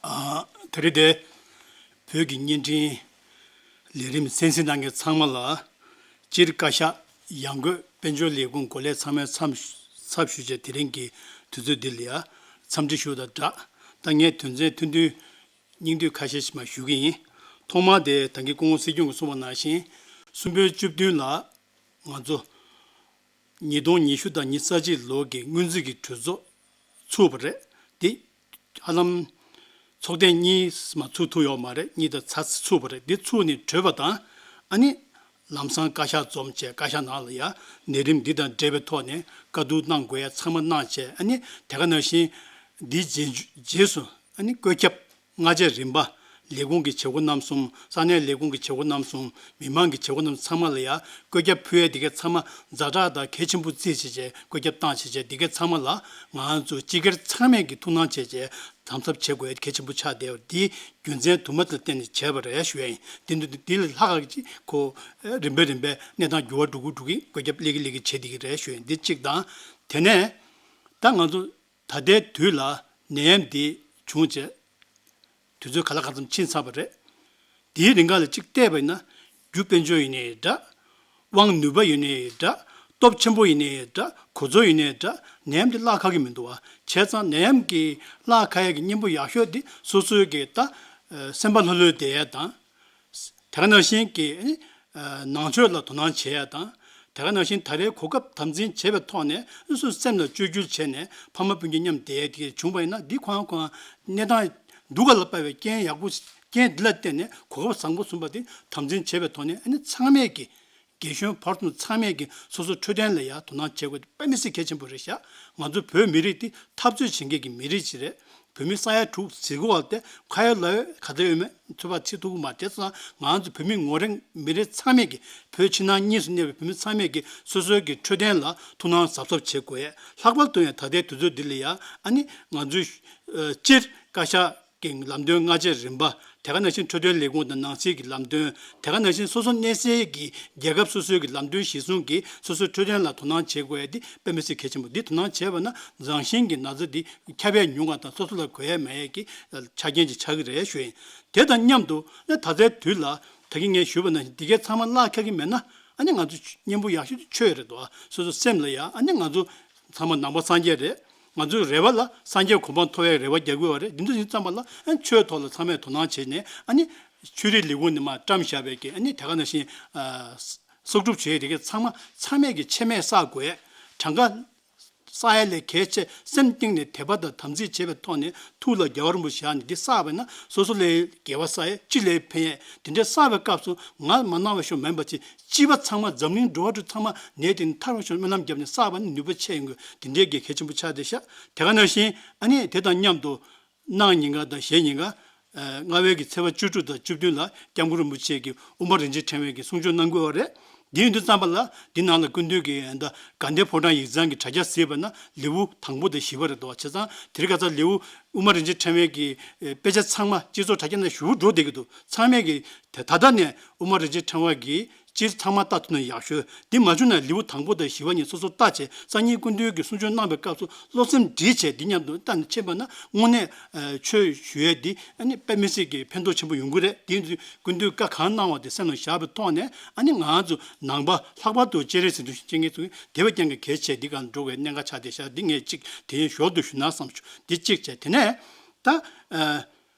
ཨ་དེ་རིང་དེ་བོད་ཀྱི་བརྙན་འཕྲིན་ལས་རིམ་གསན་གཟིགས་གནང་མཁན་ཚང་མ་ལ་སྤྱིར་བཀའ་ཤག་ཡང་སྒོས་དཔལ་འབྱོར་ལས་ཁུངས་འགོ་ལས་ཚང་མའི་ཚབ་ཚབ་ཞུས་བྱས་དེ་རིང་གི་དུས་ཚོད་འདི་ལ་ཡ་འཚམས་འདྲི་ཞུ་དང་སྦྲགས། ད་ངས་དོན་ཚན་ཐུང་ཐུང་སྙིང་བསྡུས་ཁ་ཤས་ཤིག་མར་ཞུ་གི་ཡིན། ཐོག་མར་དེ་ད་གིན་སྐུ་ངོ་སྲིད་སྐྱོང་གིས་གསུངས་པ་ནང་བཞིན་གསུམ་པའི་བཅུ་བདུན་ལ་ང་ཚོ་ ཉིས་སྟོང་ཉི་ཤུ་དང་ཉི་ཤུ་རྩ་གཅིག་ལོ་གི་སྔོན་རྩིས་ཀྱི་གྲོས་ཚོགས་ཚུགས་པ་རེད། དེ་ཧ་ལམ་ཚོགས་ཐེངས་གཉིས་མ་ཚུགས་ཐུབ་ཡོད་མ་རེད། གཉིས་དང་ཚ་ཚུགས་པ་རེད། དེ་ཚུགས་ནས་གྲོལ་བ་དང་། ཨ་ནི་ལམ་སང་བཀའ་ཤག་འཛོམས་བྱས། བཀའ་ཤག་ནང་ལ་ཡ་ནད་རིམས་འདི་དང་འབྲེལ་བའི་ཐོག་ནས་བཀའ་བསྡུར་གནང་དགོས་ཡ་ཚང་མ་གནང་བྱས། ཨ་ནི་དེ་ག་ནང་བཞིན་འདིའི་རྗེས་རྗེས་སུ་ཨ་ནི་བཀོད་ཁྱབ་སྔ་རྗེས་རིམ་པ། ལས་ཁུངས་ཀྱི་བྱེད་སྒོ་རྣམ་གསུམ། ས་གནས་ལས་ཁུངས་ཀྱི་བྱེད་སྒོ་རྣམ་གསུམ། མི་མང་གི་བྱེད་སྒོ་རྣམ་གསུམ། ཚང་མ་ལ་ཡ་བཀོད་ཁྱབ་ཕུལ་ཡས་དེ་ག་ཚང་མ་ཛ་དྲག་དང་གལ་ཆེན་པོ་བརྩིས་བྱས་བྱས་བཀོད་ཁྱབ་བཏང་བྱས་བྱས། དེ་ག་ཚང་མ་ལ་ང་ཚོ་སྤྱི་སྒེར་ཚང་མས་ཀྱི་ཐུགས་སྣང་བྱས་བྱས་དམ་ཟབ་བྱེད་དགོས་ཡས་གལ་ཆེན་པོ་ཆགས་བསྡད་པ་འདི་རྒྱུ་མཚན་དུ་མ་དེ་ལ་བརྟེན་ནས་བྱས་པ་རེད་ཞུ་ཡ་ཡིན། དེ་འདུག་འདི་ལས་ལྷག་ག་ཅིག་ཁོ་རིམ་པས་རིམ་པས་གནས་སྟངས་འགྱུར་བ་འགྲོ་གི་འགྲོ་གི་བཀོད་ཁྱབ་སླེབས་ཀྱི་སླེབས་ཀྱི་བྱེད་བསྡད་ཀྱི་རེད་ཞུ་ཡ་ཡིན། འདི་གཅིག་དང་། དེ་ནས་ད་ང་ཚོ་ད་ལྟའི་དུས་ལ་ནད་ཡམས་འདི་བྱུང་བྱས། དུས་ཚོད་ག་ལ་གང་འཚམ་ཕྱིན་ཚར་བ་རེད། དེའི་རིང་ག་ལ་གཅིག་བལྟས་པ་ཡིན་ན། རྒྱུ་དཔལ་འབྱོར་ཡིན་ནའི་འདྲ། དབང་ནུས་པ་ཡིན་ནའི་འདྲ། སྟོབས་ཆེན་པོ་ཡིན་ནའི་འདྲ། གོ་མཚོན་ཡིན་ནའི་འདྲ། ནད་ཡམས་འདི་བརླག་ཁག་གི་མི་འདུག་བ། བྱས་ཙང་ནད་ཡམས་ཀྱི་བརླག་ཁག་ཡ་གི་གཉེན་པོ་ཡག་ཤོས་འདི་སོ་སོའི་གི་ད་སེམས་པ་ལྷོད་ལྷོད་བསྡད་ཡ་དང་། དེ་ག་ནང་བཞིན་གྱི་ནང་ཆོས་ལ་དོ་སྣང་བྱེད་ཡ་དང་། དེ་ག་ནང་བཞིན་ད་རེས་གོ་སྐབས་དམ་འཛིན་བྱེད་པའི་ཐོག་ནས་སོ་སོའི་སེམས་ལ་བཅོས་བསྒྱུར་བྱས་ནས་ཕ་མ་སྤུན་མཆེད་མཉམ་བསྡད་ཡ་དེ་བྱུང་བ་ཡིན་ན། འདི་ཁོང་ཁོང་གནས་སྟངས་སྡུག་ག་ལ་དཔག་པའི་རྐྱེན་ཡག་པོ། རྐྱེན་འདི་ལ་བརྟེན་ནས་གོ་སྐབས་བཟང་པོ་བྱུང་བ་དེ་དམ་འཛིན་བྱེད་པའི་ཐོག་ནས། ཨ་ནི་ཚང་མས་ཀྱི་རྒན་གཞོན་བར་གསུམ་ཚང་མས་ཀྱི་སོ་སོ་འཕྲོད་བསྟེན་ལ་ཡ་དོ་སྣང་བྱེད་དགོས་དེ་དཔེ་མི་སྲིད་གལ་ཆེན་པོ་རེད་ཤག་ང་ཚོ་བོད་མི་རིགས་འདི་འཐབ་རྩོད་བྱེད་མཁན་གྱི་མི་རིགས་ཅིག་རེད། བོད་མི་ས་ཡ་དྲུག་ཟེར་གོ་བ་དེ་ཁ་ཡོད་ལག་ཡོད་ག་ཚོད་ཡོད་མེད་ཚོད་དཔག་བྱེད་ཐུབ་ཀྱི་མ་རེད། དེ་ཙང་ང་ཚོ་བོད་མི་ངོ་རེངས་མི་རེ་ཚང་མས་ཀྱི། བོད་ཕྱི་ནང་གཉིས་སུ་གནས་པའི་བོད་མི་ཚང་མས་ཀྱི་སོ་སོའི་གི་འཕྲོད་བསྟེན་ལ་ཐུགས་སྣང་གཟབ་གཟབ་བྱེད་དགོས་ཡ། ལྷག་པར་དུ་ཡང་ད་ལྟའི་དུས་ཚོད་འདི་ལ་ཡ་ཨ་ནི་ང་ཚོའི་སྤྱིར་བཀའ་ཤག་གི་ལམ་སྟོན་སྔ་རྗེས་རིམ་པ། དེ་ག་ནང་བཞིན་འཕྲོད་བསྟེན་ལས་ཁུངས་དང་ནང་སྲིད་ཀྱི་ལམ་སྟོན། དེ་ག་ནང་བཞིན་སོ་སོ་གནས་སའི་གི་རྒྱལ་ཁབ་སོ་སོའི་གི་ལམ་སྟོན་གཞིར་བཟུང་གིས་སོ་སོའི་འཕྲོད་བསྟེན་ལ་དོ་སྣང་བྱེད་དགོས་ཡ་འདི་དཔེ་མི་སྲིད་གལ་ཆེན་པོ། འདི་དོ་སྣང་བྱས་པ་ན་རང་བཞིན་གྱི་ན་ཚ་འདི་ཁྱབ་ཡ་ཉུང་བ་དང་། སོ་སོ་ལ་འགོས་ཡ་མེད་ཡ་གི་ཆ་རྐྱེན་ཅིག་ཆགས་ཀྱི་རེད་ཞུ་ཡིན། དེ་དང་མཉམ་དུ་ནི་ད་ལྟའི་དུས་ལ་ད་གིན་ངས་ཞུས་པ་ནང་བཞིན་འདི་གའི་ཚང་མ་བརླག་ཁག་གི་མེད་ན། ཨ་ནི་ང་ཚོ་གཉེན་པོ་ཡག་ཤོས་དེ་ཆོས་རེད་དོ། སོ་སོ་སེམས་ལ་ཡ་ཨ་ནི་ང་ཚོ་ཚང་མ་ནང་པ་སངས་རྒྱས་རེད། ང་ཚོའི་རེ་བ་ལ་སངས་རྒྱས་གོ་འཕང་ཐོབ་ཡའི་རེ་བ་རྒྱག་དགོས་པ་རེད། འདི་འདྲ་ཡིན་ཙམ་པ་ལ་ཨ་ནི་ཆོས་ཐོག་ལ་ཚང་མས་དོ་སྣང་བྱས་ནས། ཨ་ནི་ཆོས་རིག་ལས་ཁུངས་ནས་མར་བཀྲམ་བཞག་པའི་གི་ཨ་ནི་དེ་ག་ནང་བཞིན་གསོག་སྒྲུབ་བྱས་དེ་གའི་ཚང་མ་ཚང་མས་ཀྱི་ཆད་མེད་བསགས་དགོས། གྲངས་ཀ་བསགས་ཡ་ལས་གལ་ཆེ། སེམས་གཏིང་ནས་དད་པ་དང་དམ་ཚིག་བྱེད་པའི་ཐོག་ནས་ཐུགས་ལ་རྒྱལ་བ་རིན་པོ་ཆེ་བཞག་ནས་འདི་བསགས་པ་ན། སོ་སོ་ལ་དགེ་བ་བསགས་ཡས། སྤྱི་ལ་ཕན་ཡས། དེ་འདྲའི་བསགས་པའི་སྐབས་སུ་ང་མ་གནང་བ་ཞིག་མིན་པ་ཅིག་སྤྱི་པ་ཚང་མ་འཛམ་གླིང་འགྲོ་བ་ཚང་མ་ནད་དེ་ནས་ཐར་བ་ཞིག་སྨོན་ལམ་བརྒྱབ་ནས་བསགས་པ་ནི་ནུས་པ་ཆེ་ཡོང་གི། དེ་འདྲའི་གལ་ཆེན་པོ་ཆགས་བསྡད་ཤག་དེ་ག་ནང་བཞིན་ཨ་ནི་དེ་དང་མཉམ་དུ་གནངས་ཉིན་ཀ་དང་གཞེས་ཉིན་ཀ་ཨ་སྔ་བའི་གི་ཚེས་པ་བཅུ་དྲུག་དང་བཅུ་བདུན་ལ་སྐྱབས་མགོན་རིན་པོ་ཆེ་གིས་དབུ་མ་རིན་ཆེན་ཕྲེང་བའི་གི་གསུང་ཆོས་གནང་དགོས་པ་རེད། འདི་ཡིན་དུས་ཙམ་པ་ལ་འདི་ནང་ལ་སྐུ་མདུན་གྱིས་ད་དགའ་ལྡན་ཕོ་བྲང་ཡིག་ཚང་གི་དྲ་རྒྱ་གཟིགས་པ་ན་ལེའུ་དང་པོ་དང་བཞི་པ་རེད་འདུག་བྱས་ཙང་དེ་རིང་ཁ་སང་ལེའུ་དབུ་མ་རིན་ཆེན་ཕྲེང་བའི་གི་ཨེ་དཔེ་ཆ་ཚང་མ་སྤྱི་ཚོགས་དྲ་རྒྱ་ནང་ཞུགས་འགྲོ་བསྡད་ཀྱི་འདུག་ཚང་མས་གི་ད་ད་ལྟ་ནས་དབུ་མ་རིན་ཆེན་ཕྲེང་བ་གི་སྤྱིར་ཚང་མ་ལྟ་ཐུབ་ན་ཡག་ཤོས། འདི་མ་བྱུང་ན་ལེའུ་དང་པོ་དང་བཞི་པ་གཉིས་སོ་སོ་ལྟ་བྱས། སང་ཉིན་སྐུ་མདུན་གྱིས་གསུང་ཆོས་གནང་བའི་སྐབས་སུ་བློ་སེམས་སྒྲིལ་བྱས་འདི་མཉམ་དུ་ལྟ་ནས་ཕྱིན་པ་ན་དངོས་གནས་ཨ་ཆོས་ཞུ་ཡས་འདི་ཨ་ནི་དཔེ་མི་སྲིད་ཀྱི་ཕན་ཐོགས་ཆེན་པོ་ཡོང་གི་རེད། དེ་ཡིན་དུས་སྐུ་མདུན་བཀའ་གང་གནང་བ་དེ་སེམས་ལ་བཞག་པའི་ཐོག་ནས། ཨ་ནི་ང་ཚོ་ནང་པ་ལྷག་པར་དུ་སྤྱན་རས་གཟིགས་འདུལ་ཞིང་སྐྱེས་མཁན་ཚོས་དེ་བས་ཀྱང་གལ་ཆེ། འདི་ག་འགྲོ་བའི་གནད་འགག་ཆགས་བསྡད་ཤག་འདི་ངས་གཅིག་དེ་ཡིན་ཞོར་དུ་ཞུ་ན་བསམ་བྱུང་། འདི་གཅིག་བྱས། དེ་ནས་ད་ཨ་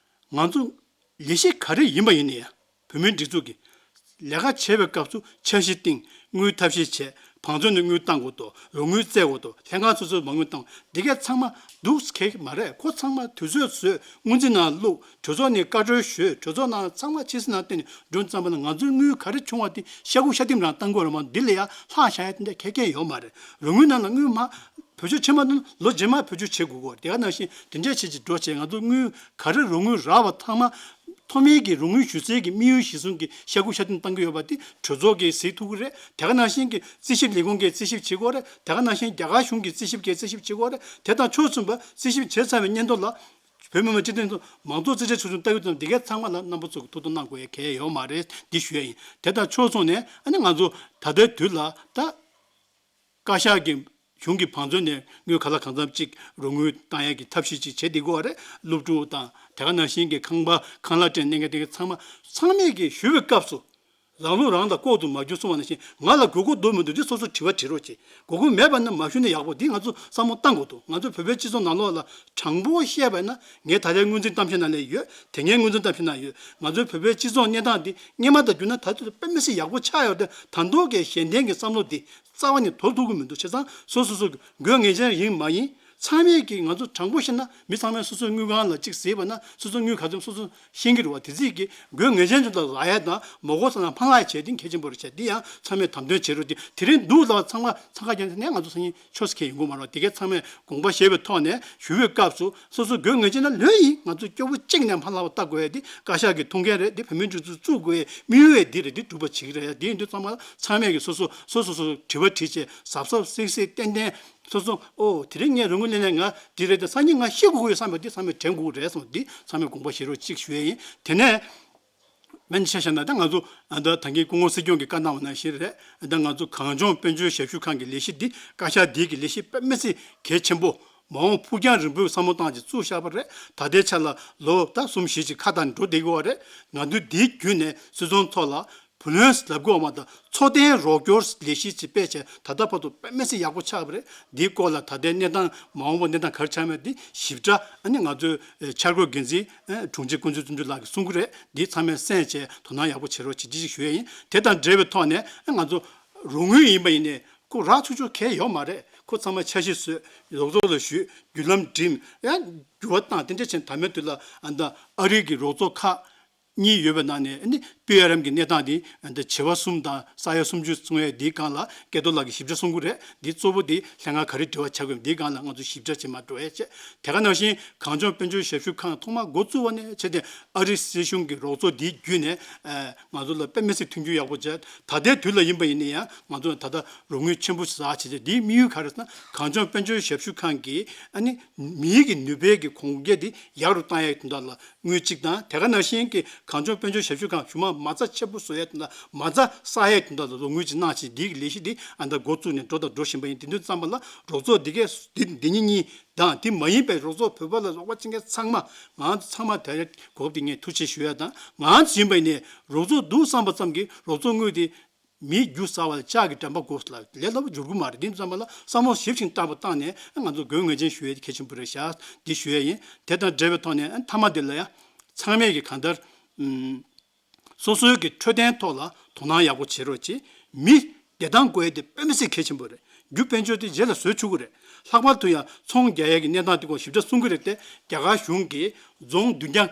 ང་ཚོ་ལས་གཞི་ག་རེ་ཡིན་པ་ཡིན་ནའི་བོད་མིའི་སྒྲིག་འཛུགས་ཀྱི་ལས་ཀ་བྱེད་པའི་སྐབས་སུ་འཆར་གཞི་བཏིང་། དངུལ་ཐབས་ཤེས་བྱས། བང་མཛོད་ནས་དངུལ་བཏང་དགོས་འདུག་རོགས་དངུལ་བཙལ་དགོས་འདུག་ལྷན་ཁང་སོ་སོས་མ་དངུལ་བཏང་། འདི་གས་ཚང་མ་སྡུག་གེགས་མ་རེད། ཁོ་ཚང་མ་དུས་ཚོད་བཟོས། སྔོན་རྩིས་ནང་བླུགས། གྲོས་ཚོགས་ནས་བཀའ་འཁྲོལ་ཞུས། གྲོས་ཚོགས་ནང་ཚང་མ་ཕྱི་སྲིད་ནང་བསྟན་ནས་འགྲོ་ཙམ་པ་ན། ང་ཚོའི་དངུལ་ག་རེ་བྱུང་བ་དེ་ཤ་ཁུ་ཤ་ལྡེམ་རང་བཏང་དགོས་རེད་མ་གཏོགས། འདི་ལ་ཡ་ལྷག་བཞག་ཡ་དེ་འདྲ་ག་གེ་ཡོད་མ་རེད། རོགས་དངུལ་ནང་ལ་དངུལ་མ་བེད་སྤྱོད་བྱེད་མ་ཐུབ་ན་ལོ་རྗེས་མ་བེད་སྤྱོད་བྱེད་དགོས་ཀྱི་རེད། དེ་ག་ནང་བཞིན་དེ་འདྲས་བྱས་ཅིག་འགྲོ་བྱས། ང་ཚོ་དངུལ་ག་རེ་རོགས་དངུལ་རག་པ་ཚང་མ་ཐོག་མའི་གི་རོགས་དངུལ་ཞུ་སའི་གི་དམིགས་ཡུལ་གཞིར་བཟུང་གི་ཤ་ཁུ་ཤ་ལྡེམ་བཏང་གི་ཡོད་པ་དེ་གྲོས་ཚོགས་ཀྱིས་གཟིགས་ཐུབ་ཀྱི་རེད། དེ་ག་ནང་བཞིན་གྱི་རྩིས་ཞིབ་ལས་ཁུངས་ཀྱིས་རྩིས་ཞིབ་བྱེད་དགོས་རེད། དེ་ག་ནང་བཞིན་རྒྱ་གར་གཞུང་གིས་རྩིས་ཞིབ་ཀྱིས་རྩིས་ཞིབ་བྱེད་དགོས་རེད། དེ་དང་ཕྱོགས་མཚུངས་པ་རྩིས་ཞིབ་བྱས་ཚར་བའི་སྙན་ཐོ་ལ་བོད་མི་མང་སྤྱི་འཐུས་ཚོ་མང་གཙོ་རྩིས་ཁྲའི་ཚོགས་ཆུང་ལྟ་བུ་ཙམ་འདི་གའི་ཚང་མ་ལ་རྣམ་པ་ཚོ་གིས་ཐུགས་སྣང་གནང་དགོས་ཡ་གལ་ཡོད་མ་རེད། འདི་ཞུ་ཡ་ཡིན། དེ་དང་ཕྱོགས་མཚུངས་ནས་ཨ་ནི་ང་ཚོ་ད་ལྟའི་དུས་ལ་ད་བཀའ་ཤག་གི་གཞུང་གི་བང་མཛོད་ནས་དངུལ་ག་ལ་གང་འཚམ་ཅིག་རོགས་དངུལ་བཏང་ཡ་གི་ཐབས་ཤེས་ཅིག་བྱེད་བསྡད་ཀྱི་ཡོད་རེད། སློབ་ཕྲུག་དང་དེ་ག་ནང་བཞིན་གྱི་ཁང་པ་ཁང་གླ་སྤྲད་མཁན་དེ་ག་ཚང་མ་ཚང་མས་ཀྱི་ཞུ་བའི་སྐབས་སུ། རང་ལུགས་རང་ལ་ལྐོག་ཏུ་མ་གྱུར་གསུངས་པ་ནང་བཞིན། ང་ལ་དགོས་མཁོ་འདུག་མི་འདུག་འདི་སོ་སོ་དྲི་བ་དྲི་རོགས་གྱིས། དགོས་མཁོ་མེད་པ་ན་མ་ཞུས་ན་ཡག་པོ། འདི་ང་ཚོ་བསམ་བློ་བཏང་དགོས་འདུག་ང་ཚོ་བོད་པའི་སྤྱི་ཚོགས་ནང་ལོགས་ལ་དྲང་པོ་བཤད་པ་ན། ངས་ད་ལྟའི་སྔོན་འཛིན་གཏམ་བཤད་ནང་ལ་ཡོད། དེ་སྔའི་སྔོན་འཛིན་གཏམ་བཤད་ནང་ཡོད། ང་ཚོའི་བོད་པའི་སྤྱི་ཚོགས་གནས་སྟངས་འདི་སྔོན་མ་དང་བསྒྱུར་ན་ད་དུང་དཔེ་མི་སྲིད་ཡག་པོ་ཆགས་ཡོད་དེ། ད་དུང་གི་གཞན་ལྡན་གྱི་བསམ་བློ་འདི་རྩ་བ་ནས་དོར་ཐུབ་ཀྱི་མི་འདུག་བྱས་ཙང་སོ་སོ་སོ་དགོས་ངེས་ཅན་ཡིན་མ་ཡིན། ཚང་མས་ཀྱིས་ང་ཚོ་དྲང་པོ་བཤད་ན། མི་ཚང་མས་སོ་སོའི་དངུལ་ཁང་ལ་གཅིག་གཟིགས་པ་ན་སོ་སོའི་དངུལ་ག་ཚོད་སོ་སོ་ཤེས་ཀྱི་རེད་བ། དེ་ཚིག་གི་དགོས་ངེས་ཅན་ཚོ་ལ་ལབ་ཡ་དང་། མ་གོ་ས་ན་ཕར་ལབ་ཡ་བྱས། དེ་གལ་ཆེན་པོ་རེད་བྱས། འདི་ཡང་ཚང་མས་དམ་དོན་བྱེད་རོགས། དེ་དེ་རིང་འདུག་ལ་ཚང་མ་འཚང་ཁ་རྒྱག་ནས་ང་ཚོ་སང་ཉིན་ཆོས་སུ་ཁེལ་ཡོང་གི་མ་རེད། དེ་གས་ཚང་མས་དགོངས་པ་བཞེས་པའི་ཐོག་ནས་ཞུ་བའི་སྐབས་སུ། སོ་སོ་དགོས་ངེས་ཅན་ན་ལོས་ཡིན། ང་ཚོ་སྐྱོ་པོ་གཅིག་ནས་ཕར་ལབ་པ་ལྟ་དགོས་ཡ་འདི་བཀའ་ཤག་གི་ཐུགས་འགན་རེད། འདི་བོད་མིའི་སྒྲིག་འཛུགས་བཙུགས་དགོས་ཡ་དམིགས་ཡུལ་ཡ་འདི་རེད། འདི་སྒྲུབ་པ་བྱེད་ཀྱི་རེད་ཡ། འདི་ཡིན་དུས་ཚང་མ་ཚང་མས་ཀྱིས་སོ་སོ་སོ་སོ་སོ་དྲི་བ་དྲིས་བྱས། གཟབ་གཟབ་གཟིགས་གཟིགས་ཏན་ཏན། སོ་སོ་ཨོ་དེ་རིང་ངས་རོགས་དངུལ་ལེན་ནས་ང་འདི་རེད་དེ། སང་ཉིན་ང་ཤི་དགོས་ཀྱི་ཡོད་བསམ་པ་འདི་ཚང་མས་དྲན་དགོས་ཀྱི་རེད་གསུངས། འདི་ཚང་མས་དགོངས་པ་བཞེས་རོགས་གཅིག་ཞུ་ཡ་ཡིན། དེ་ནས་མན་ཆད་བཤད་ན། ད་ང་ཚོ་ཨ་ད་ད་གིན་སྐུ་ངོ་སྲིད་སྐྱོང་གིས་བཀའ་གནང་བ་ནང་བཞིན་རེད། ད་ང་ཚོ་གངས་ལྗོངས་དཔལ་འབྱོར་ཞབས་ཞུ་ཁང་གི་ལས་གཞི་འདི། བཀའ་ཤག་འདི་གི་ལས་གཞི་དཔེ་མི་སྲིད་གལ་ཆེན་པོ། མ་འོངས་ཕུགས་རྒྱང་རིང་པོའི་བསམ་བློ་བཏང་བྱས་བཙུགས་བཞག་པ་རེད། ད་ལྟའི་ཆ་ལ་ལོ་ད་གསུམ་བཞི་ཅིག་ཁ་བཏང་འགྲོ་བསྡད་ཀྱི་ཡོད་རེད། ང་ཚོས་འདི་བརྒྱུད་ནས་སྲིད་ཚོང་ཐོག་ལ་བུ་ལོན་ལབ་དགོས་མ་གཏོགས་འཚོ་རྟེན་རོགས་སྐྱོར་ལས་གཞི་ཅིག་སྤེལ་བྱས། ད་ལྟ་བར་དུ་དཔེ་མི་སྲིད་ཡག་པོ་ཆགས་པ་རེད། འདིའི་སྐོར་ལ་ད་ལྟའི་གནས་སྟངས། མ་འོངས་པ་གནས་སྟངས་ག་རེ་ཆགས་མིན་འདི་ཞིབ་ཕྲ་ཨ་ནི་ང་ཚོའི་འཆར་འགོད་འགན་འཛིན་དྲུང་ཆེ་ཀུན་བཟང་བརྩོན་འགྲུས་ལགས་ཀྱིས་གསུང་གི་རེད། འདི་ཚང་མས་གསན་བྱས་དོ་སྣང་ཡག་པོ་བྱེད་རོགས་བྱེད། ཅི་ཞིག་ཞུ་ཡ་ཡིན། དེ་དང་འབྲེལ་བའི་ཐོག་ནས་ང་ཚོ་རོགས་དངུལ་ཡིན་པ་ཡིན་ནའི་ཁོ་རག་ཆོག་ཆོག་གང་ཡང་ཡོད་མ་རེད། ཁོ་ཚང་མ་འཆར་གཞི་བཟོས། རོགས་ཚོགས་ལ་ཞུས། བརྒྱུད་ལམ་འགྲིམས། ཡང་འགྱུར་བ་བཏང་། དེ་འདྲ་བྱས་ད་ལྟའི་དུས་ལ་ཨ་ད་ཨ་རི་གི་རོགས་ཚོགས་ཁག་གཉིས་ཡོད་པའི་ནང་ནས་ཨ་ནི་པི་ཨར་ཨེམ་གྱི་གནས་སྟངས་དེ་ཨ་ད་བྱེ་བ་གསུམ་དང་ས་ཡ་སུམ་ཅུ་སོང་ཡས་འདིའི་སྒང་ལ་སྐལ་རྡོར་ལགས་ཀྱིས་ཞིབ་ཕྲ་གསུང་གི་རེད། འདི་གཙོ་བོ་དེ་ལྷན་ཁང་ག་རེ་འབྲེལ་བ་བྱ་དགོས་འདིའི་སྒང་ལ་ང་ཚོ་ཞིབ་ཕྲ་བྱེད་མ་འགྲོ་ཡས་བྱས། དེ་ག་ནང་བཞིན་གངས་ལྗོངས་དཔལ་འབྱོར་ཞབས་ཞུ་ཁང་ཐོག་མར་འགོ་བཙུགས་པ་ནས་བྱས་ཏེ་ཨ་རི་སྲིད་གཞུང་གི་རོགས་ཚོགས་འདིའི་བརྒྱུད་ནས་ཨ་ང་ཚོ་ལ་དཔེ་མི་སྲིད་མཐུན་འགྱུར་ཡག་པོ་བྱས། ད་ལྟའི་དུས་ལ་ཡིན་པ་ཡིན་ན་ཡང་ང་ཚོ་ད་ལྟ་རོགས་དངུལ་ཆེན་པོ་ཞིག་བསགས་བྱས་ཏེ། འདིའི་དམིགས་ཡུལ་ག་རེ་ཟེར་ན། གངས་ལྗོངས་དཔལ་འབྱོར་ཞབས་ཞུ་ཁང་གི་ཨ་ནི་མིའི་གི་ནུས་པའི་གི་གོང་འཕེལ་འདི་ཡག་རུ་བཏང་ཡས་དོན་དག་ལ་དངུལ་གཅིག་དང་། དེ་ག་ནང་བཞིན་གྱི་གངས་ལྗོངས་དཔལ་འབྱོར་ཞབས་ཞུ་ཁང་གཞུག་མ་མ་རྩ་ཆེ་པོ་བཟོ་ཡས་དོན་དག་མ་རྩ་གསར་ཡས་དོན་དག་ལ་རོགས་དངུལ་ཅིག་གནང་བྱས། འདི་གི་ལས་གཞི་འདི་ཨ་ད་འགོ་བཙུགས་ནས་འགྲོ་དང་འགྲོ་བཞིན་པ་ཡིན། དེ་དུས་ཙམ་པ་ལ་རོགས་ཚོགས་འདི་གས་འདི་འདི་ཉིད་གཉིས་དང་། དེ་མ་ཡིན་པའི་རོགས་ཚོགས་བོད་པ་ལ་རོགས་པ་བྱེད་མཁན་ཚང་མ། ང་ཚོ་ཚང་མ་དེ་གོ་སྐབས་འདི་ངས་ཐུགས་རྗེ་ཆེ་ཞུ་ཡ་དང་། ང་ཚོ་ཡིན་པ་ཡིན་ནའི་རོགས་ཚོགས་འདུག་བསམ་པ་ཙམ་གྱིས་རོགས་ཚོགས་དངུལ་དེ་མིའི་རྒྱུ་ཟ་བ་ལ་ལྕགས་ཀྱི་འགྲམ་པ་དགོས་ལ་ལས་སླ་པོ་འགྱུར་གི་མ་རེད། དེ་ཙམ་པ་ལ་བསམ་བློ་ཞིབ་ཅིང་བརྟན་པོ་བཏང་ནས་ང་ཚོ་དགོས་ངེས་ཅན་ཞུ་ཡས་གལ་ཆེན་པོ་རེད་ཤག་འདི་ཞུ་ཡས་ཡིན། དེ་དང་འབྲེལ་བའི་ཐོག་ནས་མཐའ་མ་འདི་ལ་ཡང་ཚང་མས་ཀྱི་གང་ལྟར་ཨུམ། སོ་སོའི་གི་འཕྲོད་བསྟེན་ཐོག་ལ་དོ་སྣང་ཡག་པོ་བྱེད་རོགས་གྱིས། མི་བདེ་ཐང་དགོས་ཡས་དེ་དཔེ་མི་སྲིད་གལ་ཆེན་པོ་རེད། རྒྱུ་དཔལ་འབྱོར་དེ་རྗེས་ལ་བཟོས་ཆོག་གི་རེད། ལྷག་པར་དུ་ཡང་ཚོང་རྒྱག་ཡས་ཀྱི་གནས་སྟངས་དེ་སྐོར་ཞིབ་ཕྲ་གསུང་གི་རེད་དེ། རྒྱ་གར་གཞུང་གིས་རྫོང་བདུན་བརྒྱ་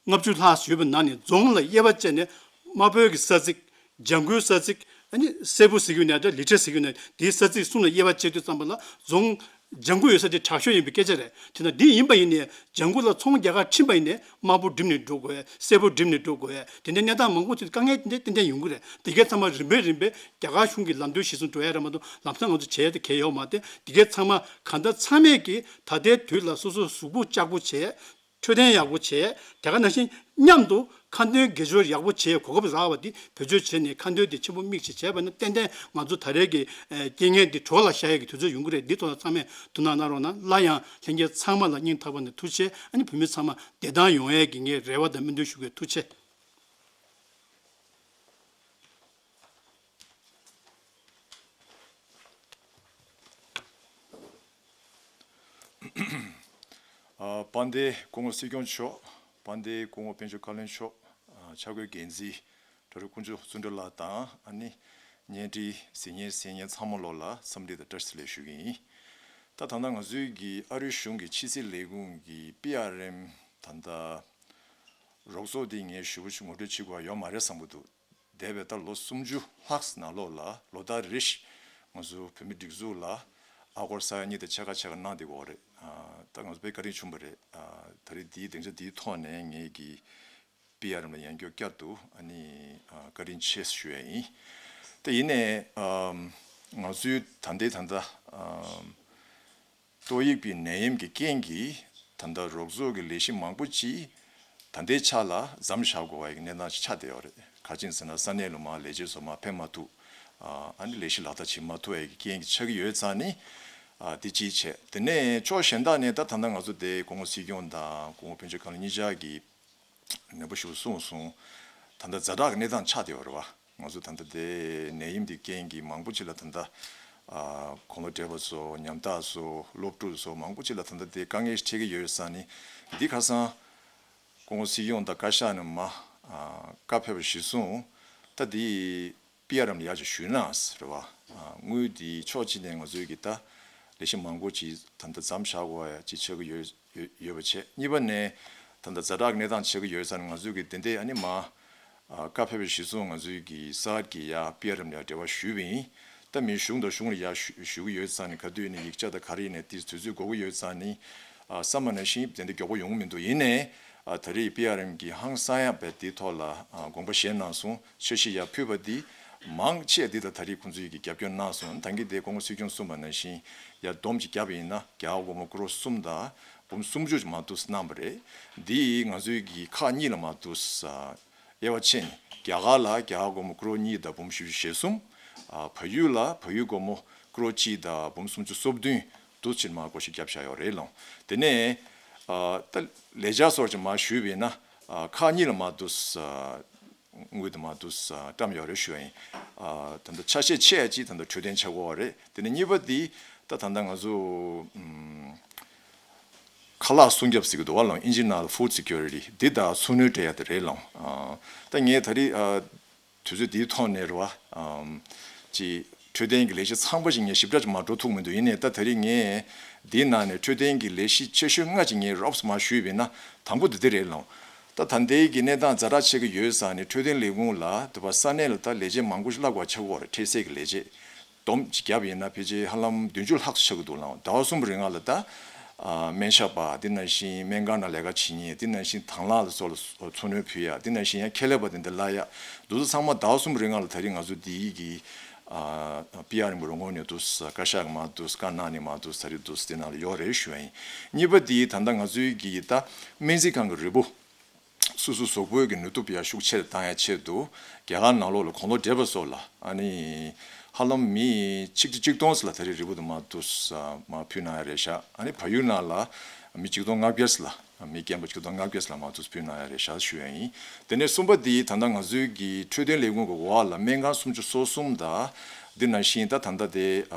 ལྔ་བཅུ་ལྷག་ཡོད་པའི་ནང་ནས་རྫོང་ལ་དབྱེ་བ་བྱས་ནས་དམར་པོའི་གི་ས་ཚིགས། ལྗང་གུའི་ས་ཚིགས། ཨ་ནི་སེར་པོ་ཟེར་གྱི་ཡོད་ནའི་འདྲ། ལི་ཁྲི་ཟེར་གྱི་ཡོད་ནའི་འདྲ། དེའི་ས་ཚིགས་གསུམ་ལ་དབྱེ་བ་བྱེད་དུས་ཙམ་པ་ལ་རྫོང་ལྗང་གུ་ཡོད་ས་དེ་དྲག་ཤོས་ཡིན་པའི་སྐད་ཆ་རེད། དེ་ན་འདི་ཡིན་པ་ཡིན་ནའི་ལྗང་གུ་ལ་ཚོང་རྒྱག་གར་ཁྲིད་པ་ཡིན་ནའི་དམར་པོ་འགྲིམ་ནས་འགྲོ་དགོས། སེར་པོ་འགྲིམ་ནས་འགྲོ་དགོས། དེ་འདྲའི་གནས་སྟངས་མང་པོ་ཅིག་དཀའ་ངལ་དེ་འདྲ་ཏན་ཏན་ཡོང་གི་རེད། དེ་གའི་ཚང་མ་རིམ་པས་རིམ་པས་རྒྱ་གར་གཞུང་གི་ལམ་སྟོན་གཞིར་བཟུང་འགྲོ་ཡ་རེད་མ་གཏོགས་ལམ་སང་ང་ཚོ་བྱས་ཏེ་གལ་ཡོད་མ་རེད། དེ་གའི་ཚང་མ་གང་ལྟར་ཚང་མས་ཀྱིས་ད་ལྟའི་དུས་ལ་སོ་སོ་གཟུགས་པོ་ལྕགས་པོ་བྱས། འཕྲོད་བསྟེན་ཡག་པོ་བྱས། དེ་ག་ནང་བཞིན་མཉམ་དུ་ཁ་འདོན་དགེ་སྦྱོར་ཡག་པོ་བྱས། གོ་སྐབས་རག་པ་འདི་བེད་སྤྱོད་བྱས་ནས་ཁ་འདོན་འདི་ཆེན་པོ་དམིགས་བྱས་བྱས་པ་ན་ཏན་ཏན་ང་ཚོ་ད་རེས་ཀྱི་ཨེ་རྐྱེན་ངན་འདི་གྲོགས་ལ་ཤར་ཡས་ཀྱི་དུས་ཚོད་ཡོང་གི་རེད། འདི་ཐོག་ལ་ཚང་མས་ཐུགས་སྣང་གནང་རོགས་གནང་། སླར་ཡང་ལྷན་རྒྱས་ཚང་མ་ལ་སྙིང་ཐག་པ་ནས་ཐུགས་རྗེ་ཆེ། ཨ་ནི་བོད་མི་ཚང་མ་བདེ་ཐང་ཡོང་ཡས་ཀྱི་ངས་རེ་བ་དང་སྨོན་འདུན་ཞུ་གི་ཡོད། ཐུགས་རྗེ་ཆེ། ཨ། དཔལ་ལྡན་སྐུ་ངོ་སྲིད་སྐྱོང་མཆོག་དཔལ་ལྡན་སྐུ་ངོ་དཔལ་འབྱོར་བཀའ་བློན་མཆོག་ཨ། འཆར་འགོད་འགན་འཛིན་གྲུ་བཞི་ཀུན་སྤྱོད་བརྩོན་འགྲུས་ལགས་དང་། ཨ་ནི་བརྙན་འཕྲིན་གཟིགས་མཁན་གསན་མཁན་ཚང་མ་ལོག་ལ་འཚམས་འདྲི་དང་བཀྲ་ཤིས་བདེ་ལེགས་ཞུ་གི་ཡིན། ད་ད་ལྟ་ང་ཚོའི་གི་ཨ་རིའི་གཞུང་གི་ཕྱི་སྲིད་ལས་ཁུངས་ཀྱི་པི་ཨར་ཨེམ་ད་ལྟ་རོགས་ཚོགས་འདི་ངས་ཞུ་བ་ཅིག་ངོ་སྤྲོད་བྱེད་དགོས་ཡོད་མ་རེད་བསམ་གྱི་འདུག་འདས་པའི་ད་ལོ་སུམ་ཅུ་ལྷག་ནང་ལོགས་ལ་ལོ་ལྟར་རེ་བཞིན་ང་ཚོ་བོད་མི་སྒྲིག་འཛུགས་ལ་ཨ་སྒོར་ས་ཡ་གཉིས་དང་ཕྱེད་ཀ་ཕྱེད་ཀ་གནང་བསྡད་ཀྱི་ཡོད་རེད། ཨ། ད་ང་ཚོ་དཔེ་བཀའ་དྲིན་ཆེན་པོ་རེད། ཨ། ད་རེས་འདིའི་སྡིངས་ཆ་འདིའི་ཐོག་ནས་ངས་ཀྱི་པི་ཨར་ཨེམ་ལ་ཡང་བསྐྱར་བསྐྱར་དུ་ཨ་ནི་ཨ་བཀའ་དྲིན་ཆེ་ཞུ་ཡ་ཡིན། དེ་ཡིན་ནའི་ཨམ་ང་ཚོའི་ད་ལྟའི་ད་ལྟ་ཨམ་ཏོག་དབྱིབས་ཀྱི་ནད་ཡམས་ཀྱི་རྐྱེན་གྱིས་ད་ལྟ་རོགས་ཚོགས་ཀྱི་ལས་གཞི་མང་པོ་ཅིག་ད་ལྟའི་ཆ་ལ་མཚམས་བཞག་དགོས་པའི་གནས་སྟངས་ཤིག་ཆགས་བསྡད་ཡོད་རེད། ག་རེ་ཡིན་ཟེར་ན་ས་གནས་ལ་མར་ལས་བྱེད་ཚོ་མར་ཕེབས་མ་ཐུབ། ཨ་ནི་ལས་གཞི་ལག་བསྟར་བྱེད་མ་ཐུབ་པའི་རྐྱེན་གྱིས་ཆགས་ཀྱི་ཡོད་ཙང་ནི། ཨ་དེ་གཅིག་བྱས། དེ་ནས་ཕྱོགས་གཞན་དག་ནས་ད་ད་ལྟ་ང་ཚོ་དེ་སྐུ་ངོ་སྲིད་སྐྱོང་དང་སྐུ་ངོ་དཔལ་འབྱོར་བཀའ་བློན་གཉིས་ཆ་གིས་ནན་པོ་ཞིག་གསུངས་སོང་། ད་ལྟ་ཛ་དྲག་གི་གནས་སྟངས་ཆགས་བསྡད་ཡོད་རེད་བ། ང་ཚོ་ད་ལྟ་དེ་ནད་ཡམས་དེ་རྐྱེན་གྱིས་མང་པོ་ཅིག་ལ་ད་ལྟ་ཨ་དགུང་ལོ་བགྲེས་པ་ཚོ་ཉམ་ཐག་ཚོ་སློབ་ཕྲུག་ཚོ་མང་པོ་ཅིག་ལ་ད་ལྟ་དེ་དཀའ་ངལ་འཕྲད་ཀྱི་ཡོད་ས་ནི་འདི་ཁ་སང་སྐུ་ངོ་སྲིད་སྐྱོང་དང་བཀའ་ཤག་ནས་མ་ཨ་བཀའ་ཕེབས་པ་གཞིར་བཟུང་ད་འདི་པི་ཨར་ཨེམ་ལ་ཡར་ཅིག་ཞུས་ན་ཟེར་བ། དངུལ་འདི་ཕྱོགས་གཅིག་ནས་ང་ཚོའི་གི་ད་ལས་གཞི་མང་པོ་ཅིག་ད་ལྟ་མཚམས་བཞག་དགོས་ཡ་ཅིག་ཆགས་ཀྱི་ཡོད་ཡོད་ཡོད་པ་བྱས། གཉིས་པ་ནས་ད་ལྟ་ཛ་དྲག་གི་གནས་སྟངས་ཆགས་ཀྱི་ཡོད་ས་ནས་ང་ཚོའི་གི་དེ་འདྲས་ཨ་ནི་མ་ཨ་བཀའ་ཕེབས་པའི་གཞི་བཟུང་ང་ཚོའི་གི་གསར་གྱི་ཡ་པི་ཨར་ཨེམ་ལ་ཡ་འབྲེལ་བ་ཞུས་པ་ཡིན། ད་མི་གཞུང་དང་གཞུང་ལ་ཡ་ཞུ་ཞུ་གི་ཡོད་ས་ནས་ག་དུས་ནས་ཡིག་ཆ་དང་ག་རེ་ནས་དེ་དུས་ཚོད་འགོར་གི་ཡོད་ས་ནས་ཨ་བསམ་པ་ནང་བཞིན་དེ་འདྲས་མགྱོགས་པོ་ཡོང་གི་མི་འདུག་ཡིན་ནའི་ཨ་ད་རེས་པི་ཨར་ཨེམ་གི་ཧང་སང་ཡ་བས་དེའི་ཐོག་ལ་ཨ་དགོངས་པ་བཞེས་གནང་སོང་། འཆར་གཞི་ཡར་ཕུལ་བ་འདི་མང་ཆེ་འདི་ད་ད་རེས་ཁོང་ཚོའི་གི་རྒྱབ་སྐྱོར་གནང་སོང་། ད་གིན་དེ་སྐུ་ངོ་སྲིད་སྐྱོང་གསུངས་པ་ནང་བཞིན་ཡར་བསྡོམས་ཅིག་བརྒྱབ་པ་ཡིན་ན་རྒྱ་གར་སྒོར་མོ་ཀོ་རོར་གསུམ་དང་འབུམ་སུམ་ཅུ་མ་གཏོགས་གནང་བ་རེད། འདི་ང་ཚོའི་གི་ཁག་གཉིས་ལ་མ་གཏོགས་དབྱེ་བ་ཕྱེ་ནས་རྒྱ་གར་ལ་རྒྱ་གར་སྒོར་མོ་ཀོ་རོར་གཉིས་དང་འབུམ་བཞི་བཅུ་ཞེ་གསུམ། ཨ་བལ་ཡུལ་ལ་བལ་ཡུལ་སྒོར་མོ་ཀོ་རོར་གཅིག་དང་འབུམ་སུམ་ཅུ་སོ་བདུན་འདུག་ཕྱིར་མ་བགོ་བཤའ་བརྒྱབ་བཞག་ཡོད་རེད་ལོང་། དེ་ནས་ཨ་ད་ལས་འཆར་སོགས་ཀྱི་མ་ཞུས་པས་ན་ཨ་ཁག་གཉིས་ལ་མ་གཏོགས་ཨ་དངུལ་དུ་མ་གཏོགས་ཨ་བཀྲམ་ཡོད་རེད་ཞུ་ཡ་ཡིན། ཨ་ད་ལྟ་ཆ་ཤས་ཆེ་ཡ་གཅིག་ད་ལྟ་འཕྲོད་བསྟེན་ཆགས་ཀྱི་ཡོད་རེད། དེ་ནས་གཉིས་པ་འདི་ད་ད་ལྟ་ང་ཚོ་ཨམ། ཁ་ལག་སྲུང་སྐྱོབ་ཟེར་གྱི་འདུག་བ་ལང་། ཨིན་ཇི་ནང་ལ་ཧྥུཌ་སི་ཁྱུ་རི་ཊི་འདི་དང་འཚོ་སྣོན་སྤྲད་ཡ་དེ་རེད་ལང་། ཨ་ད་ངས་ད་རེས་ཨ་དུས་ཚོད་འདིའི་ཐོག་ནས་རེད་བ། ཨམ་ཅི་འཕྲོད་བསྟེན་གྱི་ལས་གཞི་ཚང་པ་ཞིག་ངས་ཞིབ་ཕྲ་ཅིག་མ་འགྲོ་ཐུབ་མི་འདུག་ཡིན་ནའི་ད་ད་རེས་ངས་འདིའི་ནང་ནས་འཕྲོད་བསྟེན་གྱི་ལས་གཞི་ཆེ་ཤོས་ལྔ་ཅིག་ངས་རོབ་ཙམ་མ་ཞུས་པས་ན་དང་པོ་འདི་འདི་རེད་ལང་། ད་ད་ལྟའི་གི་གནས་སྟངས་ཛ་དྲག་ཆགས་ཀྱི་ཡོད་ས་ནས་འཕྲོད་བསྟེན་ལས་ཁུངས་ལ་དུ་བ་ས་གནས་ལ་ད་ལས་བྱེད་མང་པོ་ཞིག་བརླག་པ་ཆགས་ཀྱི་ཡོད་རེད། འཕྲལ་སེལ་གྱི་ལས་བྱེད། བསྡོམས་ཅིག་བརྒྱབ་ཡིན་ན་ཕལ་ཆེར་ཧ་ལམ་བདུན་ཅུ་ལྷག་ཙམ་ཆགས་ཀྱི་འདུག་ལགས། ཟླ་བ་གསུམ་རིང་ལ་ད་ཨ་སྨན་ཞབས་པ་འདི་ནང་བཞིན་སྨན་ཁང་ནང་ལས་ཀ་བྱེད་མཁན་འདི་ནང་བཞིན་དང་བླངས་ལ་སོགས་ལ་འཚོ་སྣོན་ཕུལ་ཡ་འདི་ནང་བཞིན་ཡང་ཁྱད་ལས་པ་དེ་འདྲ་གླ་ཡ་འདུག་ཚོ་ཚང་མ་ཟླ་བ་གསུམ་རིང་ལ་ད་རེས་ང་ཚོ་འདི་གི་ཨ་པི་ཨར་ཨེམ་རོ་ངོས་ནས་འདུག་བཀའ་ཤག་མ་འདུག་བཀའ་གནང་ནས་མ་འདུག་ད་རེས་འདུག་དེ་ནང་ལ་ཡོད་རེད་ཞུ་ཡ་ཡིན། གཉིས་པ་འདི་ད་ལྟ་ང་ཚོའི་གི་ད་སྨན་རྩིས་ཁང་གི་རིལ་བུ། སོ་སོ་གཟུགས་པོའི་གི་ནུས་སྟོབས་ཡར་ཤུགས་ཆེར་བཏང་ཡ་ཆེད་དུ་རྒྱ་གར་ནང་ལོགས་ལ་དགུང་ལོ་བགྲེས་པ་སོགས་ལ་ཨ་ནི་ཧ་ལམ་མི་ཆིག་ཁྲི་ཆིག་སྟོང་ཙམ་ལ་ད་རེས་རིལ་བུ་དུ་མ་འདུག་མ་ཕུལ་གནང་ཡ་རེད་ཤག་ཨ་ནི་བལ་ཡུལ་ནང་ལ་མི་ཆིག་སྟོང་ལྔ་བརྒྱ་ཙམ་ལ་མི་རྒན་པ་ཆིག་སྟོང་ལྔ་བརྒྱ་ཙམ་ལ་མ་འདུག་ཕུལ་གནང་ཡ་རེད་ཤག་ཞུ་ཡ་ཡིན། དེ་ནས་གསུམ་པ་འདི་ད་ལྟ་ང་ཚོའི་གི་འཕྲོད་བསྟེན་ལས་ཁུངས་ཀྱི་འོག་ལ་སྨན་ཁང་སུམ་ཅུ་སོ་གསུམ་དང་འདི་ནང་བཞིན་ད་ད་ལྟ་དེ་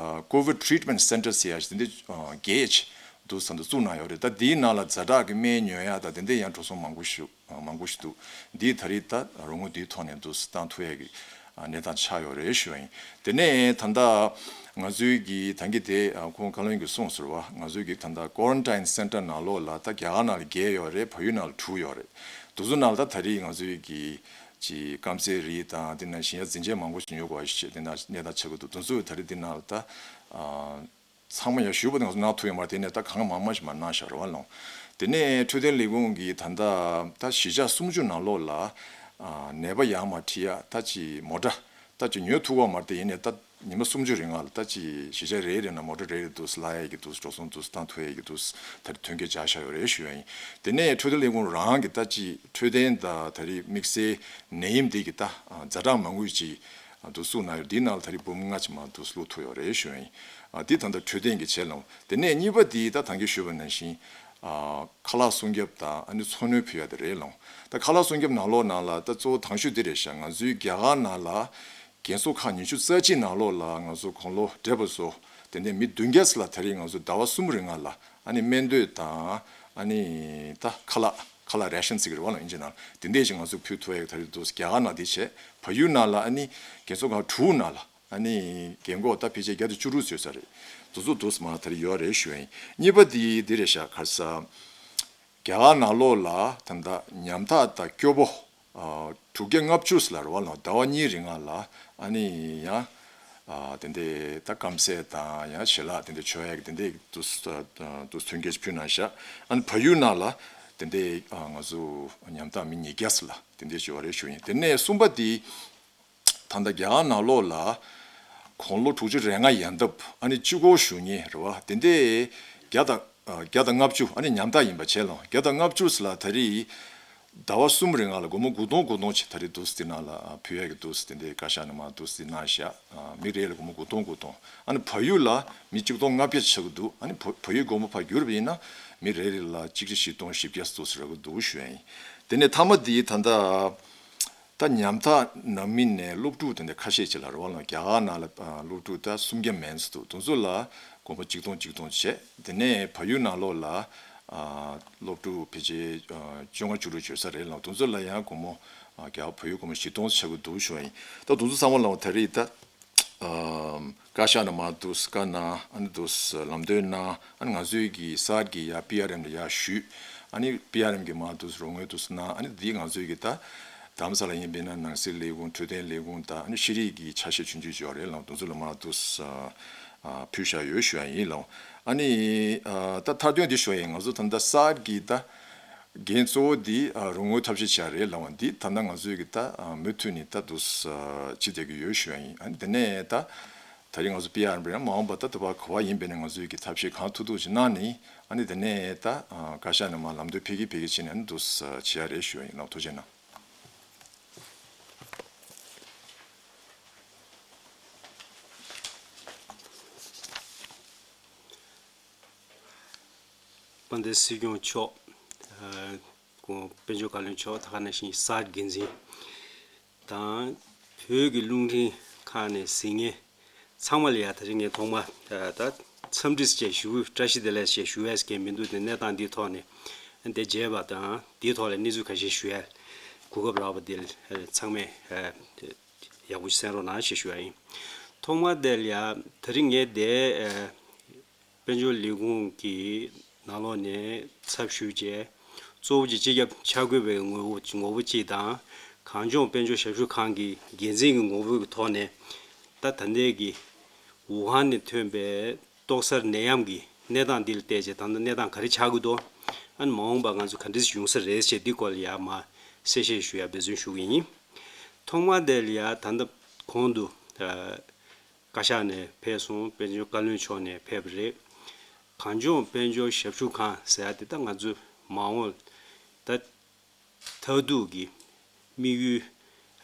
ཀོ་ཝིཌ་ཊི་རི་ཊི་མེན་ཊི་སེན་ཊར་ཟེར་ཡ་ཞིག་འདི་འདྲ་བརྒྱད་ཅིག་འདུག་ས་འདི་བཙུགས་གནང་ཡོད་རེད། ད་འདིའི་ནང་ལ་ཛ་དྲག་གི་སྨན་ཉོ་ཡ་ད་དེ་འདྲའི་ཡང་འགྲོ་སོང་མང་པོ་ཞིག་མང་པོ་ཞིག་འདུག་འདིའི་ད་རེས་ད་རོགས་དངུལ་འདིའི་ཐོག་ནས་འདུག་སེ་བཏང་ཐུབ་ཡ་གི་གནས་སྟངས་ཆགས་ཡོད་རེད་ཞུ་བ་ཡིན། དེ་ནས་ད་ལྟ་ང་ཚོའི་གི་ད་གིན་དེ་ཁོང་བཀའ་བློན་གྱིས་གསུངས་ཟེར་བ། ང་ཚོའི་གི་ད་ལྟ་ཀོ་རན་ཊིན་སེན་ཊར་ནང་ལོགས་ལ་ད་རྒྱ་གར་ནང་ལ་བརྒྱད་ཡོད་རེད། བལ་ཡུལ་ནང་ལ་དྲུག་ཡོད་རེད། འདུག་ཚོ་ནང་ལ་ད་ད་རེས་ང་ཚོའི་གི་ཅི་སྐམ་སའི་རིགས་དང་དེ་ནང་བཞིན་ཡ་འཛིན་ཆས་མང་པོ་ཞིག་ཉོ་དགོས་པ་ཞིག་བྱས་དེ་ནང་གནས་སྟངས་ཆགས་ཀྱི་འདུག་འདུག་ཚོ་ད་རེས་འདི་ནང་ལ་ད། ཚང་མ་ཡང་ཞུས་པ་དང་གནང་ཐུབ་ཡོད་མ་རེད། དེ་ནས་ད་གང་མང་མང་ཞིག་མ་གནང་བཞག་རེད་བ་ལོང་། དེ་ནས་འཕྲོད་བསྟེན་ལས་ཁུངས་ཀྱིས་ད་ལྟ་ད་གཞིས་ཆགས་སུམ་ཅུ་ནང་ལོགས་ལ་ནད་པ་ཡར་མར་ཁྲིད་ཡ་ད་ཅི་མོ་ཊ་ད་ཅི་ཉོ་ཐུབ་པ་མ་རེད། དེ་ཡིན་ནས་ད་ཉི་མ་སུམ་ཅུ་རིང་ལ་ད་ཅི་གཞིས་ཆགས་རེ་རེ་ནང་མོ་ཊ་རེ་རེ་འདུག་སེ་གླ་ཡ་གི་འདུག་སེ་འགྲོ་སོང་འདུག་སེ་བཏང་ཐུབ་ཡ་གི་འདུག་སེ་ད་རེས་ཐོན་སྐྱེད་བྱ་བཞག་ཡོད་རེད་ཞུ་ཡ་ཡིན། དེ་ནས་འཕྲོད་བསྟེན་ལས་ཁུངས་རང་གི་ད་ཅི་འཕྲོད་བསྟེན་ད་ད་རེས་དམིགས་བསལ་ནད་ཡམས་འདི་གི་ད་ཛ་དྲག་མ་དངུལ་ཅིག་འདུག་བཙུགས་གནང་ཡོད། འདིའི་ནང་ལ་ད་རེས་འབུམ་ལྔ་ཅིག་མ་འདུག་བླུག་ཐུབ་ཡོད་རེད་ཞུ་ཡ་ཡིན། ཨ་འདི་ད་ལྟ་འཕྲོད་བསྟེན་གྱི་ཆེད་ལ། དེ་ནས་གཉིས་པ་འདི་ད་ད་གིན་ཞུས་པ་ནང་བཞིན་ཨ་ཁ་ལག་སྲུང་སྐྱོབ་དང་ཨ་ནི་འཚོ་སྣོན་ཕུལ་ཡ་དེ་རེད་ལོང་། ད་ཁ་ལག་སྲུང་སྐྱོབ་ནང་ལོགས་ནང་ལ་ད་གཙོ་བོ་དང་ཤོས་འདི་རེད་ཤག་ང་ཚོའི་རྒྱ་གར་ནང་ལ་རྒན་གསོ་ཁང་ཉི་ཤུ་རྩ་གཅིག་ནང་ལོགས་ལ་ང་ཚོ་དགུང་ལོ་བགྲེས་པ་ཚོ་དེ་འདྲའི་མི་བདུན་བརྒྱ་ཙམ་ལ་ད་རེས་ང་ཚོ་ཟླ་བ་གསུམ་རིང་ལ་ཨ་ནི་སྨན་དོས་དང་ཨ་ནི་ད་ཁ་ལག་ཁ་ལག་རེ་ཤན་ཟེར་གི་རེད་བ་ལ་ཨིན་ཇི་ནང་དེ་འདྲས་ཞིག་ང་ཚོ་ཕུལ་ཐུབ་ཡག་ད་རེས་འདུག་རྒྱ་གར་ནང་དེ་བྱས། བལ་ཡུལ་ནང་ལ་ཨ་ནི་རྒན་གསོ་ཁང་དྲུག་ནང་ལ་ཨ་ནི་རྒན་གོག་ད་ཕལ་ཆེར་བརྒྱ་དང་བཅུ་དྲུག་ཙམ་ཡོད་ས་རེད། དེ་ཚོ་འདུག་སེ་མར་ད་རེས་ཡོད་རེད་ཞུ་ཡིན། གཉིས་པ་དེ་འདི་རེད་ཤག་ག་རེ་ཟེར། རྒྱ་གར་ནང་ལོགས་ལ་ད་ལྟ་ཉམ་ཐག་དང་སྐྱོ་པོ་ཨ་དྲུག་བརྒྱ་ལྔ་བཅུ་ཙམ་ལ་རེད་བ་ལ་ཟླ་བ་གཉིས་རིང་ལ་ཨ་ནི་ཡང་ཨ་དེ་འདྲས་ད་སྐམ་ཟས་དང་ཡང་ཞལ་ལག་དེ་འདྲས་མཆོད་ཡག་གི་དེ་འདྲས་འདུག་སེ་ཐོན་སྐྱེད་ཅིག་ཕུལ་གནང་ཤག་ཨ་ནི་བལ་ཡུལ་ནང་ལ་དེ་འདྲས་ཨ་ང་ཚོ་ཉམ་ཐག་མི་ཉིས་བརྒྱ་ཙམ་ལ་དེ་འདྲས་ཅིག་ཡོད་རེད་ཞུ་ཡིན། དེ་ནས་གསུམ་པ་དེ་ད་ལྟ་རྒྱ་གར་ནང་ལོགས་ལ་དགུང་ལོ་དྲུག་ཅུ་རེ་ལྔ་ཡན་འདབ་ཨ་ནི་སྤྱི་སྒོར་ཞུ་མཁན་རེད་བ། དེ་འདྲས་བརྒྱ་དང་ཨ་བརྒྱ་དང་ལྔ་བཅུ་ཨ་ནི་ཉམ་ཐག་ཡིན་པ་བྱས་ལོང་། བརྒྱ་དང་ལྔ་བཅུ་ཙམ་ལ་ད་རེས་ཟླ་བ་གསུམ་རིང་ལ་སྒོར་མོ་དགུ་སྟོང་དགུ་སྟོང་ཅིག་ད་རེས་འདུག་སེ་དེ་ནང་ལ་ཕུལ་ཡག་གི་འདུག་སེ་དེ་འདྲའི་བཀའ་ཤག་ནས་མར་འདུག་སེ་གནང་ཤག་མི་རེ་ལ་སྒོར་མོ་དགུ་སྟོང་དགུ་སྟོང་། ཨ་ནི་བལ་ཡུལ་ལ་མི་གཅིག་སྟོང་ལྔ་བརྒྱ་ཆགས་ཀྱི་འདུག་ཨ་ནི་བལ་བལ་ཡུལ་སྒོར་མོ་ཕར་བསྒྱུར་བ་ཡིན་ན་མི་རེ་རེ་ལ་གཅིག་ཁྲི་བཞི་སྟོང་བཞི་བརྒྱ་འདུག་སེ་རག་གི་འདུག་ཞུ་ཡ་ཡིན། དེ་ནས་མཐའ་མ་དེ་ད་ལྟ་ ད་ཉམ་ཐག་ནང་མི་ནས་སློབ་ཕྲུག་དེ་འདྲ་ཁ་ཤས་ཅིག་ལ་རེད་བ་ལ། རྒྱ་གར་ནང་ལ་ཨ་སློབ་ཕྲུག་ད་སུམ་བརྒྱ་མན་ཙམ་འདུག་དེ་ཚོ་ལ་སྒོར་མོ་ཆིག་སྟོང་ཆིག་སྟོང་བྱས། དེ་ནས་བལ་ཡུལ་ནང་ལོགས་ལ་ཨ་སློབ་ཕྲུག་ཕལ་ཆེར་ཨ་བཅོ་ལྔ་བཅུ་དྲུག་བྱོས་ས་རེད་ལ། དེ་ཚོ་ལ་ཡང་སྒོར་མོ་ཨ་རྒྱ་གར་བལ་ཡུལ་སྒོར་མོ་བཞི་སྟོང་ཆགས་ཀྱི་འདུག་ཞུ་བ་ཡིན། ད་དེ་ཚོ་ཚང་མ་ལ་ད་རེས་ད་ཨམ་བཀའ་ཤག་ནས་མར་འདུག་བཀའ་གནང་། ཨ་ནི་འདུག་ལམ་སྟོན་གནང་། ཨ་ནི་ང་ཚོའི་གི་གསར་གྱི་ཡ་པི་ཨར་ཨེམ་ལ་ཡ་ཞུས། ཨ་ནི་པི་ཨར་ཨེམ་གི་མར་འདུག་རོགས་དངུལ་འདུག་གནང་། ཨ་ནི་འདི་ང་ཚོའི་གི་ད་རྡ་རམ་ས་ལ་ཡིན་པས་ན་ནང་སྲིད་ལས་ཁུངས། འཕྲོད་བསྟེན་ལས་ཁུངས་དང་། ཨ་ནི་ཤེས་རིག་གི་ཆ་ཤས་ཆུང་ཆུང་ཅིག་ཡོད་རེད་ལ། འདུག་ཚོ་ལ་མར་འདུག་ཨ་ཕུལ་བཞག་ཡོད་ཞུ་ཡ་ཡིན་ལ། ཨ་ནི་ཨ་ད་མཐའ་དོན་འདི་ཞུ་ཡ་ཡིན། ང་ཚོ་ད་ལྟ་གསར་གྱི་ད་འགན་གཙོ་བོ་འདི་ཨ་རོགས་དངུལ་ཐབས་ཤེས་བྱ་རེད་ལབ་པ་འདི་ད་ལྟ་ང་ཚོའི་གི་ད་ཨ་མུ་མཐུད་ནས་ད་འདུག་ཨ་བྱེད་བསྡད་ཀྱི་ཡོད་ཞུ་ཡ་ཡིན། ཨ་ནི་དེ་ནས་ད་ད་རེས་ང་ཚོ་པི་ཨར་ཨེམ་རེད། མ་འོངས་པ་ད་དེ་བ་ག་བ་ཡིན་པས་ན་ང་ཚོའི་གི་ཐབས་ཤེས་གང་ཐུབ་ཐུབ་ཅིག་གནང་ནས། ཨ་ནི་དེ་ནས་ད་ཨ་བཀའ་ཤག་ནས་མར་ལམ་སྟོན་ཕེབས་ཀྱི་ཕེབས་ཀྱི་བྱས་ནས། ཨ་ནི་འདུག་ཨ་བྱེད་ཡ་རེད་ཞུ་ཡ་ཡིན་ལ། ཐུགས་རྗེ་གནང་། དཔལ་ལྡན་སྲིད་སྐྱོང་མཆོག་ཨ་དཔལ་འབྱོར་བཀའ་བློན་མཆོག་ད་ག་ནང་བཞིན་གསར་འགན་འཛིན་དང་། བོད་ཀྱི་རླུང་འཕྲིན་ཁང་ནས་གཟིགས་མཁན་ཚང་མ་ལ་ཡ་ད་རིང་ངས་ཐོག་མ་ད་འཚམས་འདྲི་ཞེས་ཞུ། བཀྲ་ཤིས་བདེ་ལེགས་ཞེས་ཞུ་ཡས་ཀྱི་མི་འདུག་དེ་གནས་སྟངས་འདིའི་ཐོག་ནས་དེ་མཇལ་བ་དང་། འདིའི་ཐོག་ལ་གནས་ཚུལ་ཁ་ཤས་ཞུ་ཡས་གོ་སྐབས་རག་པ་འདི་ཚང་མས་ཡག་པོ་གསན་རོགས་གནང་ཞེས་ཞུ་ཡ་ཡིན། ཐོག་མ་དེ་ལ་ཡ་ད་རིང་ངས་དེ་དཔལ་འབྱོར་ལས་ཁུངས་ཀྱི་ནང་ལོགས་ནས་ཚབ་ཞུས་བྱས། གཙོ་བོ་གཅིག་སྤྱི་ཁྱབ་འཆར་འགོད་པའི་ངོ་བོ་ངོ་བོ་གཅིག་དང་། གངས་ལྗོངས་དཔལ་འབྱོར་ཞབས་ཞུ་ཁང་གི་འགན་འཛིན་གྱི་ངོ་བོ་གི་ཐོག་ནས། ད་ད་ལྟའི་གི་ཝུ་ཧན་ནས་ཐོན་པའི་ཏོག་གསར་ནད་ཡམས་ཀྱི་གནས་སྟངས་འདི་ལ་བལྟས་བྱས། ད་ལྟ་གནས་སྟངས་ག་རེ་ཆགས་ཀྱི་འདུག་ཨ་ནི་མ་འོངས་པ་ང་ཚོ་ག་འདྲས་ཡོང་ས་རེད་ཅེས་འདི་སྐོར་ལ་ཡ་མར་གསལ་བཤད་ཞུ་ཡ་འབད་བརྩོན་ཞུ་གི་ཡིན། ཐོག་མ་དེ་ལ་ཡ་ད་ལྟ་གོང་དུ་ཨ་བཀའ་ཤག་ནས་ཕེབས་སོང་། དཔལ་འབྱོར་བཀའ་བློན་མཆོག་ནས་ཕེབས་པ་རེད། གངས་ལྗོངས་དཔལ་འབྱོར་ཞབས་ཞུ་ཁང་ཟེར་ཡ་དེ་ད་ང་ཚོ་མ་འོངས་ད་མཐར་ཐུག་གི་དམིགས་ཡུལ་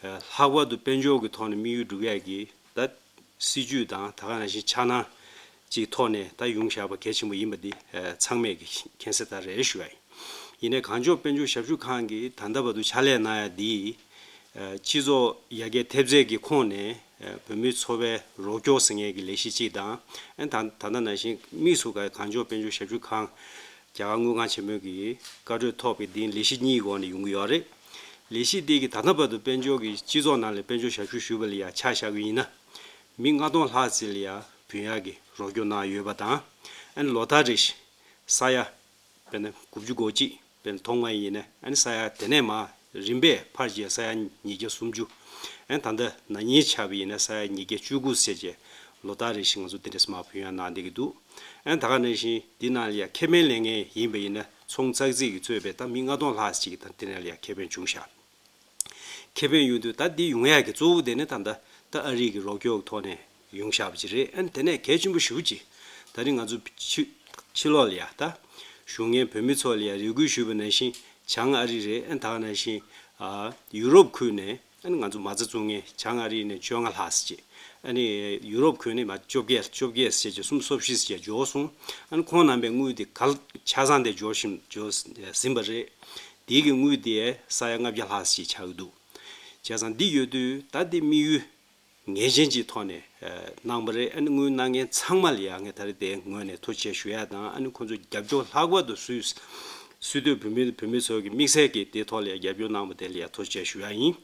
ཨ་ལྷག་པར་དུ་དཔལ་འབྱོར་གྱི་ཐོག་ནས་དམིགས་ཡུལ་སྒྲུབ་ཡ་གི་ད་སྲིད་ཇུས་དང་། ད་ག་ནང་བཞིན་འཆར་སྣང་ཅིག་ཐོག་ནས་ད་ཡོང་བཞག་པ་གལ་ཆེན་པོ་ཡིན་པ་འདི་ཨ་ཚང་མས་ཀྱི་མཁྱེན་གསལ་ལྟར་རེད་ཞུ་ཡ་ཡིན། ཡིན་ནའི་གངས་ལྗོངས་དཔལ་འབྱོར་ཞབས་ཞུ་ཁང་གིས་ད་ལྟ་བར་དུ་ཕྱག་ལས་གནང་ཡ་འདི་ཨ་སྤྱི་ཚོགས་ཡར་རྒྱས་ཐེབས་རྩའི་གི་ཁོངས་ནས་ཨ་བོད་མིའི་འཚོ་བའི་རོགས་སྐྱོར་ཟེར་མཁན་གྱི་ལས་གཞི་གཅིག་དང་། ཨ་ད་ད་ལྟ་ནང་བཞིན་དམིགས་སུ་བཀར་གངས་ལྗོངས་དཔལ་འབྱོར་ཞབས་ཞུ་ཁང་རྒྱ་གར་དངུལ་ཁང་ཆེན་མོའི་གི་བཀའ་འཁྲོལ་ཐོབ་པའི་འདི་ལས་གཞི་གཉིས་སྒོ་ནས་ཡོང་གི་ཡོད་རེད། ལས་གཞི་འདི་གི་ད་ལྟ་བར་དུ་དཔལ་འབྱོར་གྱི་སྤྱི་ཚོགས་ནང་ལ་དཔལ་འབྱོར་ཞབས་ཞུ་ཞུས་པ་ལ་ཡ་ཆ་བཞག་གི་ཡིན་ན། མི་ལྔ་སྟོང་ལྷག་ཙམ་ལ་ཡ་བུད་ཡག་གི་རོགས་སྐྱོར་གནང་ཡོད་པ་དང་། ཨ་ནི་ལོ་ལྟར་རེ་བཞིན་ས་ཡ་དཔེར་ན་དགུ་བཅུ་གོ་གཅིག་དཔེར་ན་ཐོག་མ་ཡིན་ན། ཨ་ནི་ས་ཡ་དེ་ནས་མར་རིམ་པས་ཕར་བྱས་ས་ཡ་ཉིས་བརྒྱ་སུམ་ཅུ། ཨ་ནི་ད་ལྟ་ན་ནིང་ཆགས་པ་ཡིན་ན་ས་ཡ་ཉིས་བརྒྱ་བཅུ་དགུ་ཟེར་བྱས་ལོ་ལྟར་རེ་བཞིན་ང་ཚོ་དེ་འདྲས་མར་བུད་ཡག་གནང་བསྡད་ཀྱི་འདུག་ཨ་ནི་ད་ག་ནང་བཞིན་འདི་ནང་ལ་ཡ་ཁེ་ཕན་ལེན་མཁན་ཡིན་པ་ཡིན་ན་ཚོང་ཙག་ཙིག་གིས་གཙོས་པའི་ད་མི་ལྔ་སྟོང་ལྷག་ཅིག་གིས་ད་དེ་ནང་ལ་ཡ་ཁེ་ཕན་བྱུང་ཤག་ཁེ་ཕན་ཡོང་དུས་ད་འདི་ཡོང་ཡག་གི་གཙོ་བོ་དེ་ནི་ད་ལྟ་ད་ཨ་རི་གི་རོགས་སྐྱོར་གྱི་ཐོག་ནས་ཡོང་བཞག་པ་ཅིག་རེད། ཨ་ནི་དེ་ནས་གལ་ཆེན་པོ་ཞེ་པོ་ཅིག་ད་རིང་ང་ཚོ་ཕྱི་ཕྱི་ལོགས་ལ་ཡ་ད་བཞུགས་མཁན་བོད་མི་ཚོ་ལ་ཡ་རེ་སྐུལ་ཞུས་པ་ནང་བཞིན་བྱང་ཨ་རི་རེད། ཨ་ནི་ད་ག་ནང་བཞིན་ཨ་ཡུ་རོབ་ཁུལ་ནས་ཨ་ནི་ང་ཚོ་མ་རྩ་བཙུགས་མཁན་བྱང་ཨ་རི་ནས་བཅོ་ལྔ་ལྷག་ཙམ་ཅིག་ཨ་ནི་ཡུ་རོབ་ཁུལ་ནས་མ་བཅོ་བརྒྱད་བཅོ་བརྒྱད་ཙམ་ཅིག་གསུམ་སོ་བཞི་ཙམ་ཅིག་འབྱོར་སོང་། ཨ་ནི་ཁོང་རྣམ་པའི་དངུལ་དེ་ག་ལ་ཆ་ཚང་དེ་འབྱོར་བཞིན་འབྱོར་ཟིན་པ་རེད། དེའི་གི་དངུལ་དེ་ས་ཡ་ལྔ་བརྒྱ་ལྷག་ཙམ་ཅིག་ཆགས་ཀྱི་འདུག་བྱས་ཙང་འདི་ཡོད་དུས་ད་འདི་དམིགས་ཡུལ་ངེས་ཅན་གྱི་ཐོག་ནས་ཨ་གནང་བ་རེད། ཨ་ནི་དངུལ་གནང་མཁན་ཚང་མ་ལ་ཡ་ངས་ད་རེས་དེ་ངོས་ནས་ཐུགས་རྗེ་ཆེ་ཞུ་ཡ་དང་། ཨ་ནི་ཁོང་ཚོ་རྒྱབ་སྐྱོར་ལྷག་པར་དུ་སུས་སུས་དོན་བོད་མི་བོད་མི་ཚོ་གི་དམིགས་བསལ་གྱི་དེ་ཐོག་ལ་ཡ་རྒྱབ་སྐྱོར་གནང་བ་དེ་ལ་ཡ་ཐུགས་རྗེ་ཆེ་ཞུ་ཡ་ཡིན།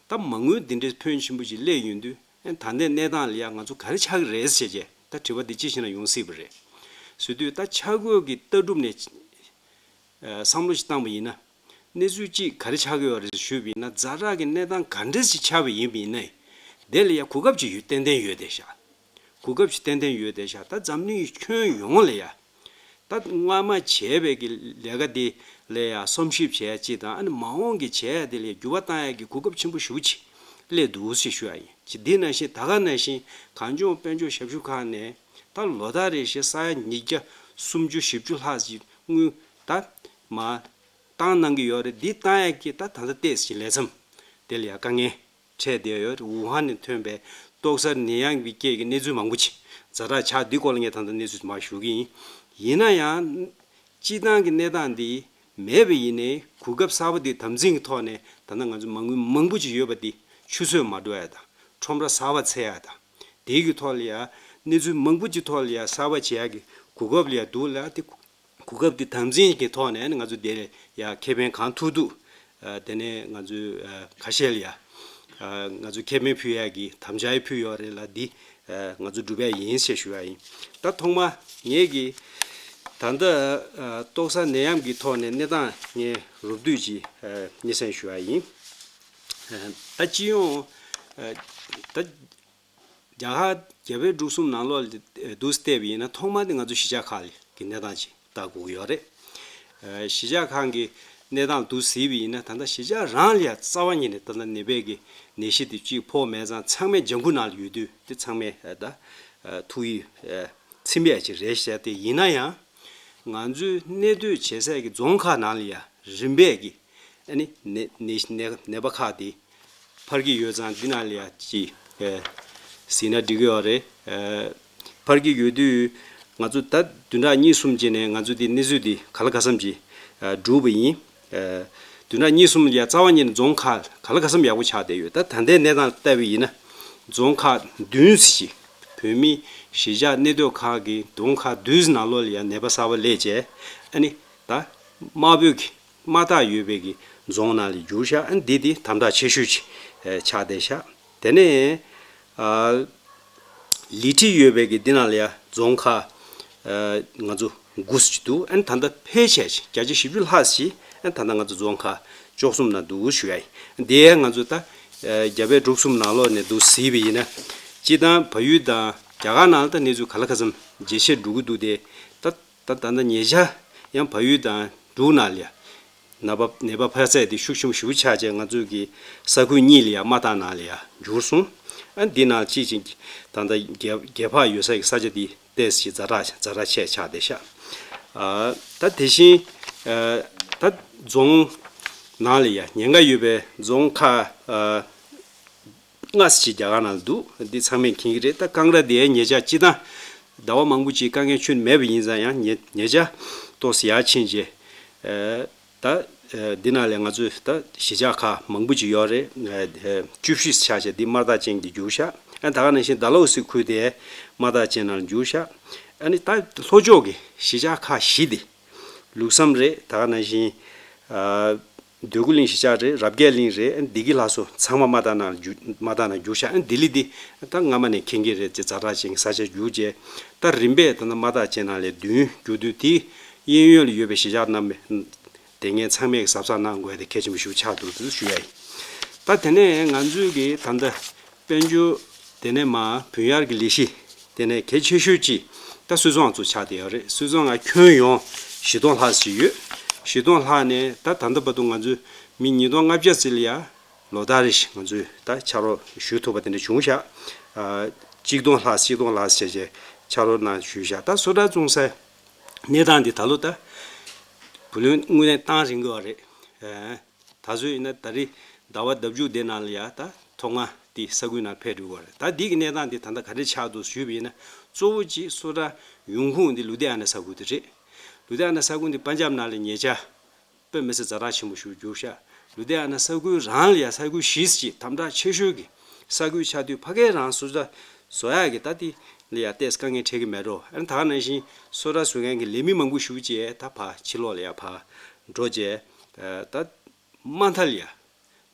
ད་མ་དངུལ་འདི་འདྲའི་ཕོན་ཆེན་པོ་ཞིག་སླེབས་ཡོང་དུས། ཨ་ནི་ད་ལྟའི་གནས་སྟངས་ལ་ཡ་ང་ཚོ་ག་རེ་ཆགས་ཀྱི་རེད་ཟེར་བྱས་ད་དྲི་བ་འདི་ཅི་ཞིག་ན་ཡོང་སྲིད་པ་རེད། ཟེར་དུས་ད་འཆར་འགོད་ཀྱི་ལྟ་གྲུབ་ནས་ཨ་བསམ་བློ་ཞིག་བཏང་པ་ཡིན་ན། གནས་ཚུལ་གཅིག་ག་རེ་ཆགས་ཀྱི་ཡོད་རེད་ཞུས་པ་ཡིན་ན། ཛ་དྲག་གི་གནས་སྟངས་ག་འདྲ་ཞིག་ཆགས་པ་ཡིན་པ་ཡིན་ནའི། དེ་ལ་ཡ་གོ་སྐབས་ཅིག་ཡོད་ཏན་ཏན་ཡོད་བསྡད་ཤག་གོ་སྐབས་ཅིག་ཏན་ཏན་ཡོད་བསྡད་ཤག་ད་འཛམ་གླིང་ཁྱོན་ཡོངས་ལ་ཡ། ད་སྔ་མ་བྱས་པའི་གི་ལས་ཀ་དེ་ལ་ཡ་བསམ་ཞིབ་བྱས་ཡ་གཅིག་དང་། ཨ་ནི་མ་འོངས་ཀྱི་བྱས་ཡ་དེ་ལ་ཡ་འགྱུར་བ་བཏང་ཡ་གི་གོ་སྐབས་ཆེན་པོ་ཞེ་པོ་ཅིག་སླེབས་འདུག་ཟེར་ཞུ་ཡ་ཡིན། ཅིག་འདི་ནང་བཞིན་ད་ག་ནང་བཞིན་གངས་ལྗོངས་དཔལ་འབྱོར་ཞབས་ཞུ་ཁང་ནས་ད་ལོ་ལྟར་རེ་བཞིན་ས་ཡ་ཉིས་བརྒྱ་སུམ་ཅུ་བཞི་བཅུ་ལྷག་ཅིག་དངུལ་ད་མར་བཏང་གནང་གི་ཡོད་རེད། འདི་བཏང་ཡ་གི་ད་ད་ལྟ་ཏོག་ཙམ་ལས་མཚམས་དེ་ལ་ཡ་དཀའ་ངལ་འཕྲད་བསྡད་ཡོད། ཝུ་ཧན་ནས་ཐོན་པའི་ཏོག་གསར་ནད་ཡམས་ཀྱི་སྐད་ཀྱི་གནས་ཚུལ་མང་པོ་ཅིག་ཛ་དྲག་ཆགས། འདི་སྐོར་ལ་ངས་ད་ལྟ་གནས་ཚུལ་མར་ཞུ་གི་ཡིན། ཡིན་ན་ཡང་སྤྱིར་བཏང་གི་གནས་སྟངས་འདི་ མེད་པ་ཡིན་ནའི་གོ་སྐབས་གསར་པ་འདི་དམ་འཛིན་གྱི་ཐོག་ནས་ད་ལྟ་ང་ཚོ་མ་དངུལ་མང་པོ་ཅིག་ཡོད་པ་འདི་ཆུད་ཟོས་མ་འགྲོ་ཡ་དང་ཁྲོམ་ར་གསར་པ་འཚོལ་ཡ་དང་། དེའི་གི་ཐོག་ལ་ཡ་གནས་ཚུལ་མང་པོ་ཅིག་ཐོག་ལ་ཡ་གསར་པ་བྱེད་ཡ་གི་གོ་སྐབས་ལ་ཡ་འདུག་ལ། དེ་གོ་སྐབས་དེ་དམ་འཛིན་གྱི་ཐོག་ནས་ང་ཚོ་དེ་ལ་ཡ་ཁེ་ཕན་གང་ཐུབ་ཐུབ། ཨ། དེ་ནས་ང་ཚོས་ཨ་ཁ་ཤས་ལ་ཡ་ཨ་ང་ཚོས་ཁེ་ཕན་ཕུལ་ཡ་གི་དམ་བཅའ་ཕུལ་ཡོད་རེད་ལ། འདི་ཨ་ང་ཚོ་སྒྲུབ་ཡ་ཡིན་ཞེས་ཞུ་ཡ་ཡིན། ད་ཐོག་མ་ངེད་ཀྱིས་ད་ལྟ་ཨ་ཏོག་གསར་ནད་ཡམས་ཀྱི་ཐོག་ནས་གནས་སྟངས་ངས་རོབ་བསྡུས་ཀྱིས་ཨ་སྙན་སེང་ཞུ་ཡ་ཡིན། ཨ་ད་སྤྱི་ཡོངས་ཨ་ད་རྒྱ་གར་རྒྱ་བལ་འབྲུག་གསུམ་ནང་ལོགས་ལ་འདུག་སེ་བལྟས་པ་ཡིན་ན་ཐོག་མར་དེ་ང་ཚོ་གཞིས་ཆགས་ཁག་ལ་གི་གནས་སྟངས་ཅིག་ལྟ་དགོས་ཀྱི་ཡོད་རེད། ཨ་གཞིས་ཆགས་ཁག་གི་གནས་སྟངས་འདུག་གཟིགས་པ་ཡིན་ན་ད་ལྟ་གཞིས་ཆགས་རང་ལ་ཡ་རྩ་བ་ཉིད་ནས་ད་ལྟ་ནད་པའི་གི་ནད་གཞི་དེ་གཅིག་ཕོག་མེད་ཙང་ཚང་མས་ལྗང་ཁུ་ནང་ལ་ཡོད་དུས་དེ་ཚང་མས་ཨ་ད་ཨ་ཐུགས་ཡིད་ཨ་ཚིམ་ཡ་ཅིག་རེད་ཤག་དེ་ཡིན་ན་ཡང་ང་ཚོའི་གནས་སྡོད་བྱེད་སའི་གི་རྫོང་ཁག་ནང་ལ་ཡ་རིམ་པས་ཀྱི་ཨ་ནི་ནད་ནད་ནད་ནད་པ་ཁག་དེ་འཕར་གྱི་ཡོད་ཙང་འདི་ནང་ལ་ཡ་ཅིག་ཨ་གཟིགས་ན་འགྲིག་གི་ཡོད་རེད། ཨ་འཕར་གྱི་ཡོད་དུས་ང་ཚོ་ད་བདུན་ཕྲག་གཉིས་གསུམ་རྗེས་ནས་ང་ཚོ་འདི་གནས་ཚུལ་འདི་ག་ལ་ག་འཚམ་ཅིག་ཨ་བསྒྲུབས་པ་ཡིན། ཨ་བདུན་ཕྲག་གཉིས་གསུམ་ལ་ཡ་རྩ་བ་ཉིད་ནས་རྫོང་ཁག་ག་ལ་ག་འཚམ་ཡག་པོ་ཆགས་བསྡད་ཡོད། ད་ད་ལྟའི་གནས་སྟངས་ལ་བལྟས་པ་ཡིན་ན་རྫོང་ཁག་བདུན་ཙམ་ཅིག་བོད་མི་གཞིས་ཆགས་གནས་སྡོད་ཁག་གི་རྫོང་ཁག་བདུན་ཙམ་ནང་ལོགས་ལ་ཡ་ནད་པ་གསར་པ་སླེབས་བྱས་ཨ་ནི་ད་དམར་པོའི་གི་དམག་རྟགས་ཡོད་པའི་གི་རྫོང་ནང་ལ་གྱུར་ཤག་ཨ་འདི་འདི་དམ་དྲག་ཆེ་ཤོས་ཅིག་ཨ་ཆགས་བསྡད་ཤག་དེ་ནས་ཨ་ལི་ཁྲི་ཡོད་པའི་གི་འདི་ནང་ལ་ཡ་རྫོང་ཁག་ཨ་ང་ཚོ་དགུ་ཙམ་ཅིག་འདུག་ཨ་ནི་ད་ལྟ་ཕལ་ཆེར་ཅིག་བརྒྱ་ཆ་བཞི་བཅུ་ལྷག་ཅིག་ཨ་ནི་ད་ལྟ་ང་ཚོ་རྫོང་ཁག་བཅུ་གསུམ་ནང་འདུག་ཞུ་ཡ་ཡིན། འདི་ཡ་ང་ཚོ་ད་ཨ་རྒྱ་བལ་འབྲུག་གསུམ་ནང་ལོགས་ནས་འདུག་གཟིགས་པ་ཡིན་ན་སྤྱིར་བཏང་བལ་ཡུལ་དང་རྒྱ་གར་ནང་ལ་ད་གནས་ཚུལ་ག་ལ་ག་འཚམ་ཇེ་ཆེར་འགྲོ་གི་འདུག་སྟེ། ད་ད་ད་ལྟ་ཉེ་ཆར་ཡང་བལ་ཡུལ་དང་འབྲུག་ནང་ལ་ཡ་ནད་པ་ནད་པ་འཕར་ཚད་དེ་ཤུགས་ཆེན་པོ་ཞེ་པོ་ཆགས་བྱས་ང་ཚོའི་གི་ས་ཁུལ་གཉིས་ལ་ཡ་དམག་རྟགས་ནང་ལ་ཡ་འགྱུར་སོང་། ཨ་འདི་ནང་གཅིག་ཅིག་ད་ལྟ་རྒྱལ་རྒྱལ་འཕགས་ཡོད་ས་གི་ས་ཆ་དེ་ཏོག་ཙམ་ཛ་དྲག་ཛ་དྲག་ཆེ་ཆགས་བསྡད་ཤག་ཨ་ད་དེ་བཞིན་ཨ་ད་རྫོང་ནང་ལ་ཡ་ཉེན་ཁ་ཡོད་པའི་རྫོང་ཁག་ཨ་ལྔ་ཙམ་ཅིག་རྒྱ་གར་ནང་ལ་འདུག་འདི་ཚང་མས་མཁྱེན་གྱི་རེད། ད་ཀང་ར་དེ་ཉེ་ཆར་སྤྱིར་བཏང་ཟླ་བ་མང་པོ་ཅིག་དཀའ་ངལ་ཁྱོན་མེད་པ་ཡིན་ཙང་ཡང་ཉེ་ཉེ་ཆར་ཏོག་ཙམ་ཡར་ཕྱིན་རྗེས་ཨ་ད་ཨ་འདི་ནང་ལ་ང་ཚོས་ད་གཞིས་ཆགས་ཁག་མང་པོ་ཅིག་ཡོད་རེད། ཨ་བཅུ་བཞི་ཆགས་བྱས་འདི་དམག་རྟགས་ཅན་གྱི་འགྱུར་ཤག་ཨ་ད་ག་ནང་བཞིན་ཌལ་ཧོ་སི་ཁུལ་དེ་དམག་རྟགས་ཅན་ནང་འགྱུར་ཤག་ཨ་ནི་ད་ལྷོ་ཕྱོགས་ཀྱི་གཞིས་ཆགས་ཁག་བཞི་དེ་ལུགས་བསམ་རེད། ད་ག་ནང་བཞིན་ཨ་འདོད་རྒུ་གླིང་གཞིས་ཆགས་རེད། རབ་རྒྱས་གླིང་རེད། ཨ་ནི་བདེ་སྐྱིད་ལྷ་སོ་ཚང་མ་དམག་རྟགས་ནང་འགྱུར་དམག་རྟགས་ནང་འགྱུར་ཤག་ཨ་ནི་ལྡི་ལི་འདི་ད་སྔ་མ་ནས་མཁྱེན་གྱི་རེད། ཅེས་ཛ་དྲག་ཅན་གྱི་ས་ཆ་འགྱུར་རྗེས་ད་རིམ་པས་ད་ལྟ་དམག་རྟགས་ཅན་ནང་ལས་བདུན་འགྱུར་དུས་དེའི་གཡས་གཡོན་ལ་ཡོད་པའི་གཞིས་ཆགས་རྣམས་དེ་ངས་ཚང་མས་གཟབ་གཟབ་གནང་དགོས་དེ་གལ་ཆེན་པོ་ཞིག་ཆགས་འདུག་ཞུ་ཡ་ཡིན། ད་དེ་ནས་ང་ཚོའི་གི་ད་ལྟ་དཔལ་འབྱོར་དེ་ནས་མ་བུན་གཡར་གྱི་ལས་གཞི་དེ་ནས་གལ་ཆེ་ཤོས་ཅིག་ད་སུད་ཚོང་ཚོ་ཆགས་བསྡད་ཡོད་རེད། སུད་ཚོང་ང་ཁྱོན་ཡོངས་བཞི་སྟོང་ལྷག་ཅིག་ཡོད། བཞི་སྟོང་ལྷག་ནས་ད་ད་ལྟ་བར་དུ་ང་ཚོས་མི་ཉིས་སྟོང་ལྔ་བརྒྱ་ཙམ་ལ་ཡ་ལོ་ལྟར་རེ་བཞིན་ང་ཚོས་ད་ཕྱག་རོགས་ཞུ་ཐུབ་པ་དེ་འདྲ་བྱུང་ཤག་ཨ་གཅིག་སྟོང་ལྷག་གཅིག་སྟོང་ལྷག་བྱས་བྱས་ཕྱག་རོགས་གནང་ཞུས་ཤག་ད་སོ་ཊར་བཙོང་སའི་གནས་སྟངས་འདི་ད་ལོ་ད་བུ་ལོན་དངོས་གནས་བཏང་རན་གྱི་ཡོད་རེད། ཨ་ད་གཟོད་ཡིན་ན་ད་རེས་ཟླ་བ་ཟླ་མཇུག་དེ་ནང་ལ་ཡ་ད་ཐོག་མ་དེ་ས་ཁུལ་ནང་ཕེབས་འགྲོ་གི་ཡོད་རེད། ད་འདི་གི་གནས་སྟངས་འདི་ད་ལྟ་ག་འདྲས་ཆགས་འདུག་ཞུས་པ་ཡིན་ན་གཙོ་བོ་གཅིག་སོ་ཊར་ཡོང་ཁུངས་འདི་ལུ་དྷི་ཡ་ན་ས་ཁུལ་དེ་རེད། ལུ་དྷི་ཡ་ན་ས་ཁུལ་འདི་པན་ཇབ་ནང་ལ་ཉེ་ཆར་དཔེ་མི་སྲིད་ཛ་དྲག་ཆེན་པོ་ཞིག་གྱུར་ཤག་ལུ་དྷི་ཡ་ན་ས་ཁུལ་རང་ལ་ཡ་ས་ཁུལ་བཞི་ཅིག་དམ་དྲག་ཆེ་ཤོས་ཀྱི་ས་ཁུལ་ཆགས་དུས་ཕ་གིར་རང་སོ་ཊར་བཟོ་ཡག་གི་ད་དེ་ལ་ཡ་ཏོག་ཙམ་དཀའ་ངལ་འཕྲད་ཀྱི་མེད་འགྲོ། ཨ་ནི་ད་ག་ནང་བཞིན་སོ་ཊར་བཟོ་མཁན་གྱི་ལས་མི་མང་པོ་ཞིག་ཅིག་ད་ཕར་ཕྱི་ལོགས་ལ་ཡ་ཕར་འགྲོ་བྱས་ད་མ་མཐའ་ལ་ཡ་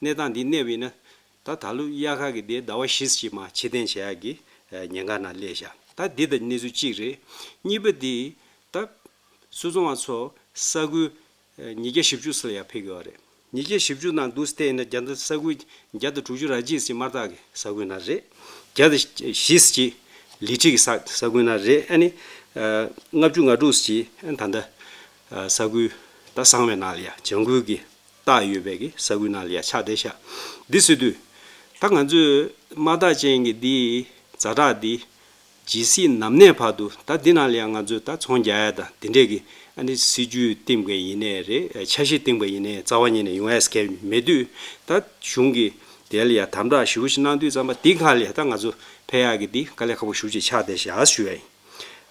གནས་སྟངས་འདི་གནས་པ་ཡིན་ན་ད་ད་ལོ་དབྱར་ཁ་གི་དེ་ཟླ་བ་བཞི་ཅིག་མ་ཕྱིར་འཐེན་བྱེད་ཡག་གི་ཉེན་ཁ་ནང་སླེབས་ཤག་ད་འདི་ད་གནས་ཚུལ་གཅིག་རེད། གཉིས་པ་འདི་ད་སུད་ཚོང་བ་ཚོ་ས་ཁུལ་ཉིས་བརྒྱ་བཞི་བཅུ་ཙམ་ལ་ཡང་ཕེབས་ཀྱི་ཡོད་རེད། ཉིས་བརྒྱ་བཞི་བཅུ་ནང་འདུག་སྟེ་ཡིན་ན་བརྒྱ་དང་ས་ཁུལ་བརྒྱ་དང་དྲུག་ཅུ་ར་གཅིག་ཅིག་དམར་རྟགས་ཀྱི་ས་ཁུལ་ནང་རེད། བརྒྱ་དང་བཞི་ཅིག་ལི་ཁྲི་གི་ས་ས་ཁུལ་ནང་རེད། ཨ་ནི་ལྔ་བཅུ་ང་དྲུག་ཅིག་ཨ་ནི་ད་ལྟ་ས་ཁུལ་ད་གསང་བའི་ནང་ལ་ཡང་ལྗང་ཁུ་གི་རྟགས་ཡོད་པའི་གི་ས་ཁུལ་ནང་ལ་ཡང་ཆགས་བསྡད་ཤག་འདི་ཟེར་དུས་ད་ང་ཚོས་དམར་རྟགས་ཅན་གྱི་འདི་ཛ་དྲག་འདི་ཇི་སྲིད་ནམ་གནས་བར་དུ་ད་འདི་ནང་ལ་ཡང་ང་ཚོས་ད་ཚོང་རྒྱག་ཡ་དང་འདི་འདྲས་ཀྱི་ཨ་ནི་སྲིད་ཇུས་བཏིང་པ་ཡིན་ནའི་རེད། འཆར་གཞི་བཏིང་པ་ཡིན་ནའི་རྩ་བ་ཉིད་ནས་ཡོང་ཡ་སྐད་མེད་དུས་ད་གཞུང་གི་དེ་ལ་ཡང་དམ་དྲག་ཞེ་པོ་ཞིག་གནང་དུས་ཙམ་པ་འདི་ཁ་ལ་ཡང་ད་ང་ཚོ་ཕེབས་ཡག་གི་འདི་དཀའ་ལས་ཁག་པོ་ཞེ་པོ་ཅིག་ཆགས་བསྡད་ཤག་ཞུ་ཡ་ཡིན།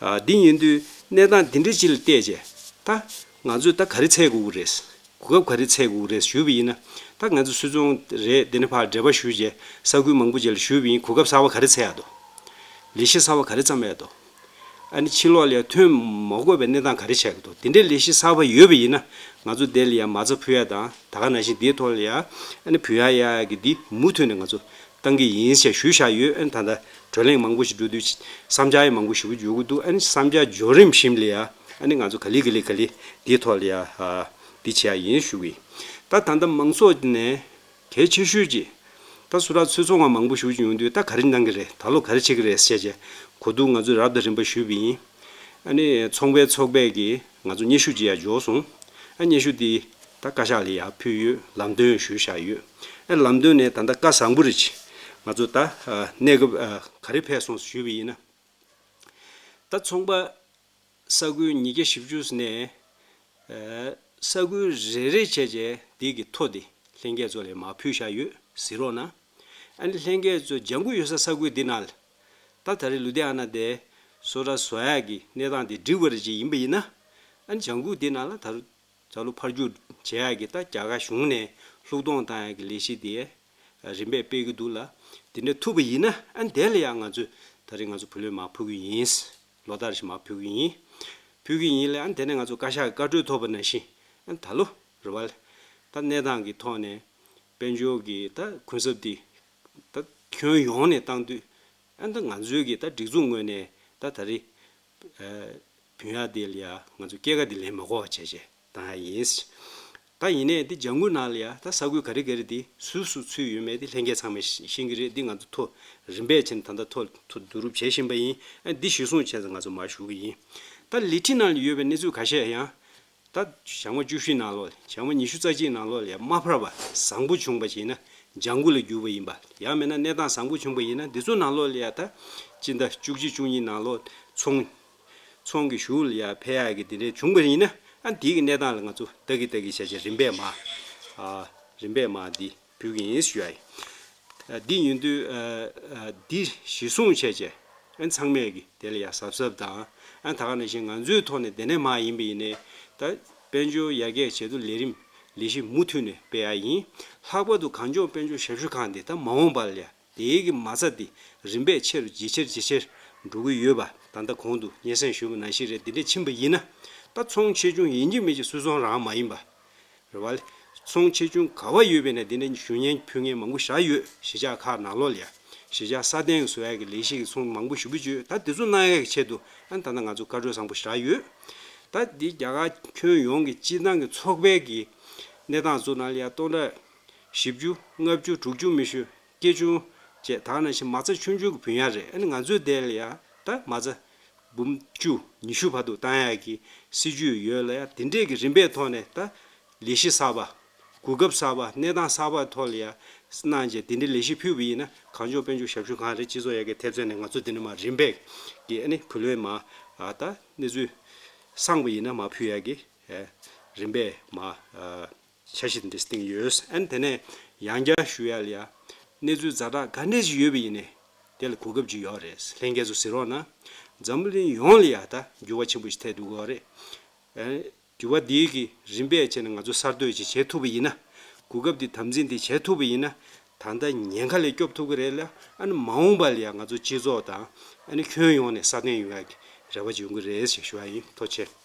ཨ་འདི་ཡིན་དུས་གནས་སྟངས་འདི་འདྲས་ཅིག་ལ་བལྟས་རྗེས་ད་ ང་ཚོས་ད་ག་རེ་འཚོལ་དགོས་ཀྱི་རེད། གོ་སྐབས་ག་རེ་འཚོལ་དགོས་ཀྱི་རེད་ཞུས་པ་ཡིན་ན། ད་ང་ཚོ་སུད་ཚོང་རེད། དེ་ནས་ཕར་འབྲེལ་བ་ཞུས་རྗེས་ས་ཁུལ་མང་པོ་ཅིག་ལ་ཞུས་པ་ཡིན། གོ་སྐབས་གསར་པ་ག་རེ་འཚོལ་ཡག་འདུག་ལས་གཞི་གསར་པ་ག་རེ་བརྩམས་ཡག་འདུག་ཨ་ནི་ཕྱི་ལོགས་ལ་ཡང་ཐོན་མ་དགོས་པའི་གནས་སྟངས་ག་རེ་ཆགས་ཀྱི་འདུག་དེ་འདྲའི་ལས་གཞི་གསར་པ་ཡོད་པ་ཡིན་ན། ང་ཚོ་དེ་ལ་ཡང་མ་རྩ་ཕུལ་ཡག་དང་། ད་ག་ནང་བཞིན་དེའི་ཐོག་ལ་ཡང་ཨ་ནི་ཕུལ་ཡག་ཡག་གི་འདི་མུ་མཐུད་ནས་ང་ཚོ་བཏང་གི་ཡིན་ཞེས་ཞུས་བཞག་ཡོད། ཨ་ནི་ད་ལྟ་བགྲོ་གླེང་མང་པོ་ཞིག་འགྲོ་དུས་བསམ་འཆར་ཡང་མང་པོ་ཞེ་པོ་འབྱོར་གྱི་འདུག་ཨ་ནི་བསམ་འཆར་འབྱོར་རིམ་བཞིན་ལ་ཡང་ཨ་ནི་ང་ཚོ་ག་ལེ་ག་ལེ་ག་ལེ་འདིའི་ཐོག་ལ་ཡང་ཨ་འདི་བྱེད་ཡག་ཡིན་ཞུ་གི་ཡིན། ད་ད་ལྟ་མང་ཚོགས་ནས་གལ་ཆེ་ཤོས་ཀྱི་ད་སུ་ར་ཚོད་ཚོང་བ་མང་པོ་ཞེ་པོ་ཅིག་ཡོང་དུས། ད་ག་རེ་གནང་གི་རེད། ད་ལོ་ག་རེ་བྱེད་ཀྱི་རེད་ཟེར་བྱས་གོ་བསྡུར་ང་ཚོས་རབ་དང་རིམ་པ་ཞུས་པ་ཡིན། ཨ་ནི་ཚོང་པའི་ཚོགས་པས་ཀྱིས་ང་ཚོ་སྙན་ཞུ་ཅིག་ཡང་འབྱོར་སོང་། ཨ་སྙན་ཞུ་འདི་ད་བཀའ་ཤག་ལ་ཡར་ཕུལ་ཡོད། ལམ་སྟོན་ཞུས་བཞག་ཡོད། ཨ་ལམ་སྟོན་ནས་ད་ལྟ་བཀའ་བཟང་པོ་རེད། ང་ཚོ་ད་ཨ་གནས་སྐབས་ཨ་ག་རེ་ཕེབས་སོང་ཞུས་པ་ཡིན་ན། ད་ཚོང་པ་ས་ཁུལ་ཉིས་བརྒྱ་བཞི་བཅུ་ནས་ཨ་ས་ཁུལ་རེ་རེ་བྱས་བྱས་འདི་གི་ཐོ་འདི་ལྷན་རྒྱས་ཚོ་ལ་མར་ཕུལ་བཞག་ཡོད། གཟིགས་རོགས་གནང་། ཨ་ནི་ལྷན་རྒྱས་ཚོ་ལྗང་གུ་ཡོད་ས་ས་ཁུལ་འདི་ནང་ལ། ད་ད་རེས་ལུ་དྷི་ཡ་ན་དེ་སོ་ར་བཟོ་ཡག་གི་གནས་སྟངས་དེ་འགྲིག་པ་རེད་ཅེས་ཡིན་པ་ཡིན་ན། ཨ་ནི་ལྗང་གུ་འདི་ནང་ལ་ད་རུང་ད་ལོ་ཕར་རྒྱུག་བྱེད་ཡག་གི་ད་རྒྱ་གར་གཞུང་ནས་ལྷུག་གཏོང་བཏང་ཡག་གི་ལས་གཞི་དེ་རིམ་པས་སྤེལ་གྱི་འདུག་ལ། དེ་འདྲ་ཐུབ་པ་ཡིན་ན། ཨ་ནི་དེ་ལ་ཡང་ང་ཚོས་ད་རེས་ང་ཚོ་བུ་ལོན་མར་ཕུལ་གྱི་ཡིན། ལོ་ལྟར་བཞིན་མར་ཕུལ་གྱི་ཡིན། ཕུལ་གྱི་ཡིན་ལ། ཨ་ནི་དེ་ནས་ང་ཚོ་བཀའ་ཤག་གི་བཀའ་འཁྲོལ་ཐོབ་པ་ནང་བཞིན། ཨ་ནི་ད་ལོ་རེད་པ། ད་གནས་སྟངས་ཀྱི་ཐོག་ནས་དཔལ་འབྱོར་གྱི་ད་གུན་གསབ་འདི་ད་ཁྱོན་ཡོངས་ནས་བཏང་དུས། ཨ་ནི་ད་ང་ཚོའི་གི་ད་སྒྲིག་འཛུགས་ངོས་ནས་ད་ད་རེས་ཨ་བུན་ཡག་དེ་ལ་ཡ་ང་ཚོ་སྐྱེད་ཀ་དེ་ལེན་མ་དགོས་པ་བྱས་བྱས་བཏང་ཡག་ཡིན། ད་ཡིན་ནའི་འདི་ལྗང་གུ་ནང་ལ་ཡ་ད་ས་ཁུལ་ག་རེ་ག་རེ་འདི་སུ་སུ་ཚུད་ཡོད་མེད་འདི་ལྷན་རྒྱས་ཚང་མས་ཤེས་ཤེས་ཀྱི་རེད། འདི་ང་ཚོ་ཐོ་རིམ་པས་བྱས་ནས་ད་ལྟ་ཐོ་ཐོ་བསྡུ་རུབ་བྱེད་བཞིན་པ་ཡིན། ཨ་འདི་གཞིར་བཟུང་བྱས་ཙང་ང་ཚོ་མར་ཞུ་གི་ཡིན། ད་ལི་ཁྲི་ནང་ལ་ཡོད་པའི་གནས་ཚུལ་ཁ་ཤས་ཡང་ད་ཞག་མ་བཅུ་བཞི་ནང་ལོགས་ལ། ཞག་མ་ཉི་ཤུ་རྩ་གཅིག་ནང་ལོགས་ལ་ཡ་མ་འཕར་བ་བཟང་པོ་བྱུང་བ་ཞིག་ཡིན་ན་ལྗང་གུ་ལ་གྱུར་པ་ཡིན་པ། ཡང་མིན་ན་གནས་སྟངས་བཟང་པོ་བྱུང་བ་ཡིན་ན། འདི་ཚོ་ནང་ལོགས་ལ་ཡ་ད་སྤྱི་ཟླ་བཅུ་གཅིག་བཅུ་གཉིས་ནང་ལོགས་ཚོང་ཚོང་གི་གཞུག་ལ་ཡ་ཕེབས་ཡག་གི་དེ་འདྲའི་བྱུང་བ་ཡིན་ན། ཨ་འདི་གི་གནས་སྟངས་ལ་ང་ཚོ་ལྟ་གི་ལྟ་གི་བྱས་བྱས་རིམ་པས་མར་ཨ་རིམ་པས་མར་འདི་ཕུལ་གྱི་ཡིན་ཞུ་ཡ་ཡིན། ཨ་འདི་ཡིན་དུས་ཨ་ཨ་འདི་གཞིར་བཟུང་བྱས་བྱས་ཨ་ཚང་མས་ཀྱི་དེ་ལ་ཡ་གཟབ་གཟབ་དང་། ཨ་ད་ག་ནང་བཞིན་ང་ཚོའི་ཐོག་ནས་དེ་ནས་མར་ཡིན་པ་ཡིན་ནའི་ད་དཔལ་འབྱོར་ཡར་རྒྱས་ཆེད་དུ་ལས་རིམ་ལས་གཞི་མུ་མཐུད་ནས་སྤེལ་ཡ་ཡིན། ལྷག་པར་དུ་གངས་ལྗོངས་དཔལ་འབྱོར་ཞབས་ཞུ་ཁང་འདི་ད་མ་འོངས་པ་ལ་ཡ་དེའི་གི་མ་རྩ་འདི་རིམ་པས་ཆེ་རུ་ཇེ་ཆེར་ཇེ་ཆེར་འགྲོ་གི་ཡོད་པ། ད་ལྟ་གོང་དུ་སྙན་སེང་ཞུས་པ་ནང་བཞིན་རེད། འདི་འདྲས་ཕྱིན་པ་ཡིན་ན་ད་ཚོང་ཆེ་ཆུང་ཡིན་གཅིག་མིན་གཅིག་སུད་ཚོང་རང་མ་ཡིན་པ་རེད་པ། ཚོང་ཆེ་ཆུང་ག་བ་ཡོད་པའི་ནས་འདི་འདྲས་ཞུ་སྙན་ཕུལ་མཁན་མང་པོ་ཞེ་དྲག་ཡོད། གཞིས་ཆགས་ཁག་ནང་ལོགས་ལ་ཡ་གཞིས་ཆགས་སྲ་བརྟན་གྱི་བཟོ་ཡག་གི་ལས་གཞི་གི་ཚོང་མང་པོ་ཞེ་པོ་ཅིག་ཡོད། ད་འདི་ཚོ་གནང་ཡག་གི་ཆེད་དུ་ཨ་ད་ལྟ་ང་ཚོ་བཀའ་འཁྲོལ་བཟང་པོ་ཞེ་དྲག་ཡོད། ད་འདི་རྒྱ་གར་ཁྱོན་ཡོངས་ཀྱི་སྤྱིར་བཏང་གི་ཚོགས་པའི་གི་གནས་སྟངས་ཚོ་ནང་ལ་ཡ་སྟོང་ཕྲག་བཞི་བཅུ་ལྔ་བཅུ་དྲུག་ཅུ་མི་ཤོད་སྐྱེད་ཆུང་བཅས། ད་ག་ནང་བཞིན་མ་རྩ་ཆུང་ཆུང་གི་བུན་ཡག་རེད། ཨ་ནི་ང་ཚོའི་དེ་ལ་ཡ་ད་མ་རྩ་འབུམ་བཅུ་ཉི་ཤུ་བར་དུ་བཏང་ཡག་གི་སྲིད་ཇུས་ཡོད་ལ་ཡ། དེ་འདྲས་ཀྱི་རིམ་པའི་ཐོག་ནས་ད་ལས་གཞི་གསར་པ། གོ་སྐབས་གསར་པ། གནས་སྟངས་གསར་པ་ཐོག་ལ་ཡ་གནང་བྱས་དེ་འདྲའི་ལས་གཞི་ཕུལ་བ་ཡིན་ན། གངས་ལྗོངས་དཔལ་འབྱོར་ཞབས་ཞུ་ཁང་རེད། སྤྱི་ཚོགས་ཡར་རྒྱས་ཐེབས་རྩ་ནས་ང་ཚོ་དེ་འདྲ་མར་རིམ་པས་ཀྱི་ཨ་ནི་བུ་ལོན་མར་ཨ་ད་གནས་ཚུལ་བསམ་པ་ཡིན་ན་མར་ཕུལ་ཡག་གི་ཨ་རིམ་པས་མར་ཨ་འཆར་གཞི་དེ་འདྲ་བཏིང་ཡོད། ཨ་ནི་དེ་ནས་ཡང་བསྐྱར་ཞུ་ཡག་ལ་ཡ། གནས་ཚུལ་ཛ་དྲག་ག་འདྲས་ཞིག་ཡོད་པ་ཡིན་ནའི་དེ་ལ་གོ་སྐབས་ཅིག་ཡོད་རེད། ལྷན་རྒྱས་ཚོ་གཟིགས་རོགས་གནང་། འཛམ་བུ་གླིང་ཡོངས་ལ་ཡ་ད་འགྱུར་བ་ཆེན་པོ་ཞིག་ཐེབས་འདུག་གོ་རེད། ཨ་འགྱུར་བ་འདིའི་གི་རིམ་པས་བྱས་ནས་ང་ཚོ་གསར་གཏོད་ཅིག་བྱེད་ཐུབ་པ་ཡིན་ན། གོ་སྐབས་འདི་དམ་འཛིན་འདི་བྱེད་ཐུབ་པ་ཡིན་ན། ད་ལྟ་ཉེན་ཁ་ལས་སྐྱོབ་ཐུབ་ཀྱི་རེད་ལ། ཨ་ནི་མ་འོངས་པ་ལ་ཡ་ང་ཚོ་སྤྱི་ཚོགས་དང་ཨ་ནི་ཁྱོན་ཡོངས་ནས་སྲ་བརྟན་ཡོང་ཡག་གི་རེ་བ་ཅིག་ཡོང་གི་རེད་ཞེས་ཞུ་བ་ཡིན། ཐུགས་རྗེ་ཆེ།